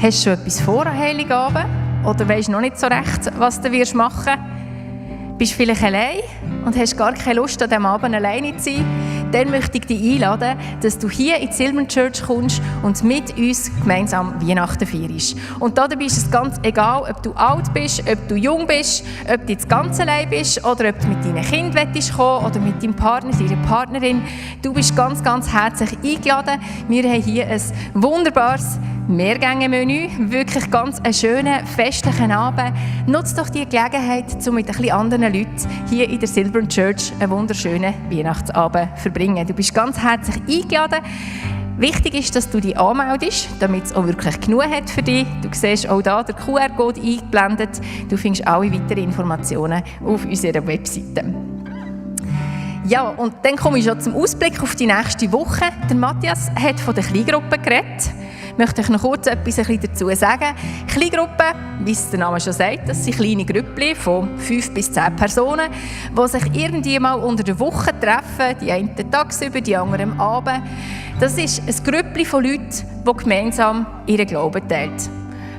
Hast du schon etwas vor an Heiligabend? Oder weisst noch nicht so recht, was du machen wirst? Bist du vielleicht allein und hast gar keine Lust, an diesem Abend alleine zu sein? Dann möchte ich dich einladen, dass du hier in die Silver Church kommst und mit uns gemeinsam Weihnachten feierst. Und dabei ist es ganz egal, ob du alt bist, ob du jung bist, ob du jetzt ganz allein bist oder ob du mit deinen Kindern kommen oder mit deinem Partner, deiner Partnerin. Du bist ganz, ganz herzlich eingeladen. Wir haben hier ein wunderbares Mehrgänge-Menü, wirklich ganz einen schönen, festlichen Abend. Nutz doch die Gelegenheit, um mit ein bisschen anderen Leuten hier in der Silver Church einen wunderschönen Weihnachtsabend zu verbringen. Du bist ganz herzlich eingeladen. Wichtig ist, dass du dich anmeldest, damit es auch wirklich genug hat für dich. Du siehst auch hier den QR-Code eingeblendet. Du findest alle weiteren Informationen auf unserer Webseite. Ja, und dann komme ich schon zum Ausblick auf die nächste Woche. Der Matthias hat von der Kleingruppe geredet. Ich möchte euch noch kurz etwas dazu sagen. Kleingruppen, wie es der Name schon sagt, das sind kleine Grüppchen von 5 bis 10 Personen, die sich irgendwie mal unter der Woche treffen, die einen tagsüber, die anderen am Abend. Das ist ein Grüppchen von Leuten, die gemeinsam ihren Glauben teilen.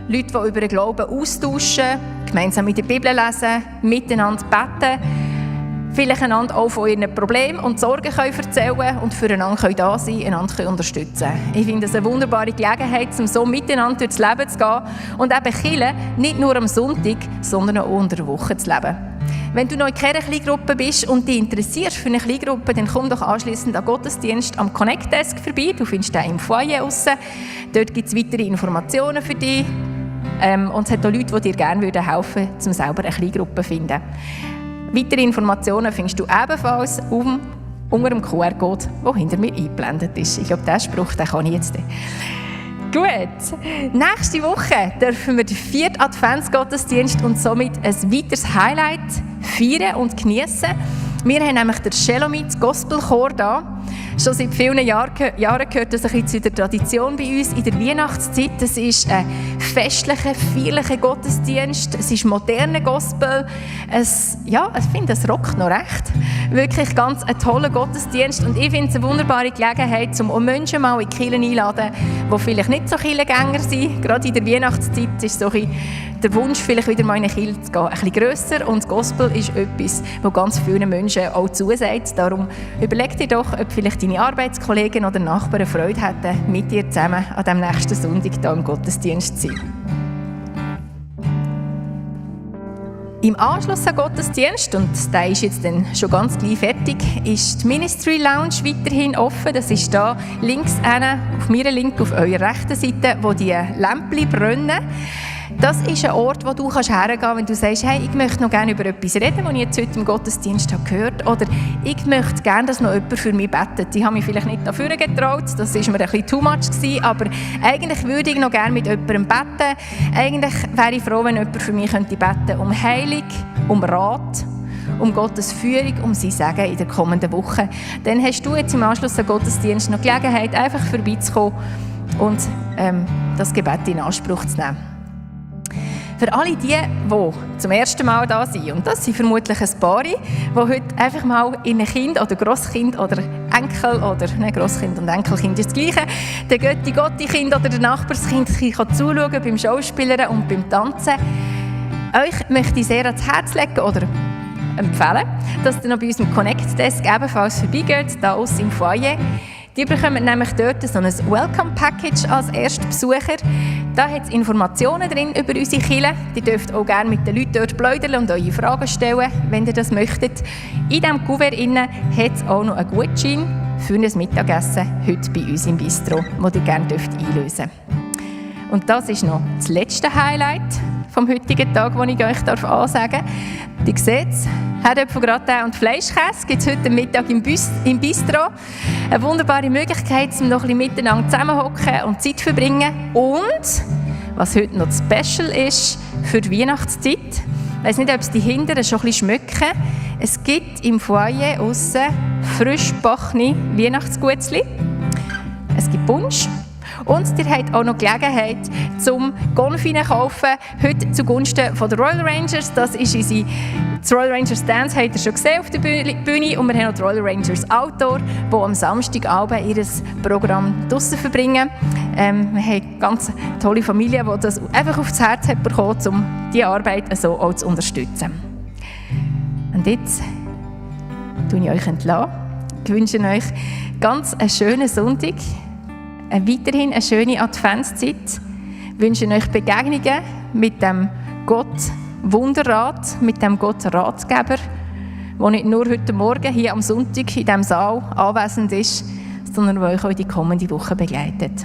Leute, die über den Glauben austauschen, gemeinsam in der Bibel lesen, miteinander beten, vielleicht einander auch von ihren Problemen und Sorgen erzählen können und füreinander da sein, einander unterstützen können. Ich finde es eine wunderbare Gelegenheit, um so miteinander durchs Leben zu gehen und eben Kirche nicht nur am Sonntag, sondern auch unter der Woche zu leben. Wenn du noch in keiner Kleingruppe bist und dich interessierst für eine Kleingruppe, dann komm doch anschliessend an Gottesdienst am Connect Desk vorbei. Du findest den im Foyer aussen. Dort gibt es weitere Informationen für dich. Und es hat auch Leute, die dir gerne helfen würden, um selber eine Kleingruppe zu finden. Weitere Informationen findest du ebenfalls unter dem QR-Code, der hinter mir eingeblendet ist. Ich glaube, diesen Spruch den kann ich jetzt. Gut. Nächste Woche dürfen wir den 4. Adventsgottesdienst und somit ein weiteres Highlight feiern und genießen. Wir haben nämlich den Shalomit Gospel Chor da. Schon seit vielen Jahren gehört das ein bisschen zu der Tradition bei uns in der Weihnachtszeit. Es ist ein festlicher, feierlicher Gottesdienst. Es ist moderner Gospel. Ich finde, es rockt noch recht. Wirklich ganz ein toller Gottesdienst. Und ich finde es eine wunderbare Gelegenheit, um auch Menschen mal in die Kirche einzuladen, die vielleicht nicht so Kirchengänger sind. Gerade in der Weihnachtszeit ist so ein der Wunsch, vielleicht wieder mal in eine Kirche zu gehen, ein bisschen grösser. Und das Gospel ist etwas, das ganz vielen Menschen auch zusagt. Darum überleg dir doch, ob vielleicht deine Arbeitskollegen oder Nachbarn Freude hätten, mit dir zusammen an diesem nächsten Sonntag hier im Gottesdienst zu sein. Im Anschluss an den Gottesdienst, und der ist jetzt dann schon ganz gleich fertig, ist die Ministry Lounge weiterhin offen. Das ist hier links auf meiner linken, auf eurer rechten Seite, wo die Lämpchen brennen. Das ist ein Ort, wo du hergehen kannst, wenn du sagst, hey, ich möchte noch gerne über etwas reden, das ich jetzt heute im Gottesdienst habe gehört, oder ich möchte gerne, dass noch jemand für mich betet. Ich habe mich vielleicht nicht dafür getraut, das war mir ein bisschen too much gewesen, aber eigentlich würde ich noch gerne mit jemandem beten. Eigentlich wäre ich froh, wenn jemand für mich beten könnte, um Heilung, um Rat, um Gottes Führung, um sein Segen in der kommenden Woche. Dann hast du jetzt im Anschluss an den Gottesdienst noch Gelegenheit, einfach vorbeizukommen und das Gebet in Anspruch zu nehmen. Für alle die zum ersten Mal da sind, und das sind vermutlich ein paar, die heute einfach mal in ein Kind oder Grosskind oder Enkel oder Grosskind und Enkelkind ist das Gleiche, der Götti-Gotti-Kind oder der Nachbarskind zuschauen beim Schauspielern und beim Tanzen. Euch möchte ich sehr ans Herz legen oder empfehlen, dass ihr noch bei unserem Connect-Desk ebenfalls vorbeigeht, da aussen im Foyer. Die bekommen nämlich dort so ein Welcome-Package als erster Besucher. Da hat es Informationen drin über unsere Kirche. Ihr dürft auch gerne mit den Leuten dort plaudern und eure Fragen stellen, wenn ihr das möchtet. In diesem Kuvert hat es auch noch einen Gutschein für ein Mittagessen heute bei uns im Bistro, den ihr gerne einlösen dürft. Und das ist noch das letzte Highlight vom heutigen Tag, das ich euch ansagen darf. Ihr seht es, Herdöpfelgratin und Fleischkäse gibt es heute Mittag im Bistro. Eine wunderbare Möglichkeit, um noch ein bisschen miteinander zusammenhocken und Zeit verbringen. Und, was heute noch Special ist für die Weihnachtszeit, ich weiss nicht, ob es die Hinteren schon ein bisschen schmecken, es gibt im Foyer aussen frisch gebackene Weihnachtsguetzli. Es gibt Punsch. Und ihr habt auch noch Gelegenheit zum Konfine kaufen, heute zugunsten von der Royal Rangers. Das ist unsere Royal Rangers Dance, habt ihr schon gesehen auf der Bühne. Und wir haben noch die Royal Rangers Outdoor, die am Samstagabend ihr Programm draussen verbringen. Wir haben eine ganz tolle Familie, die das einfach aufs Herz hat bekommen, um diese Arbeit so auch zu unterstützen. Und jetzt entlasse ich euch. Ich wünsche euch ganz einen schönen Sonntag. Weiterhin eine schöne Adventszeit. Ich wünsche euch Begegnungen mit dem Gott Wunderrat, mit dem Gott Ratgeber, der nicht nur heute Morgen hier am Sonntag in diesem Saal anwesend ist, sondern der euch auch die kommende Woche begleitet.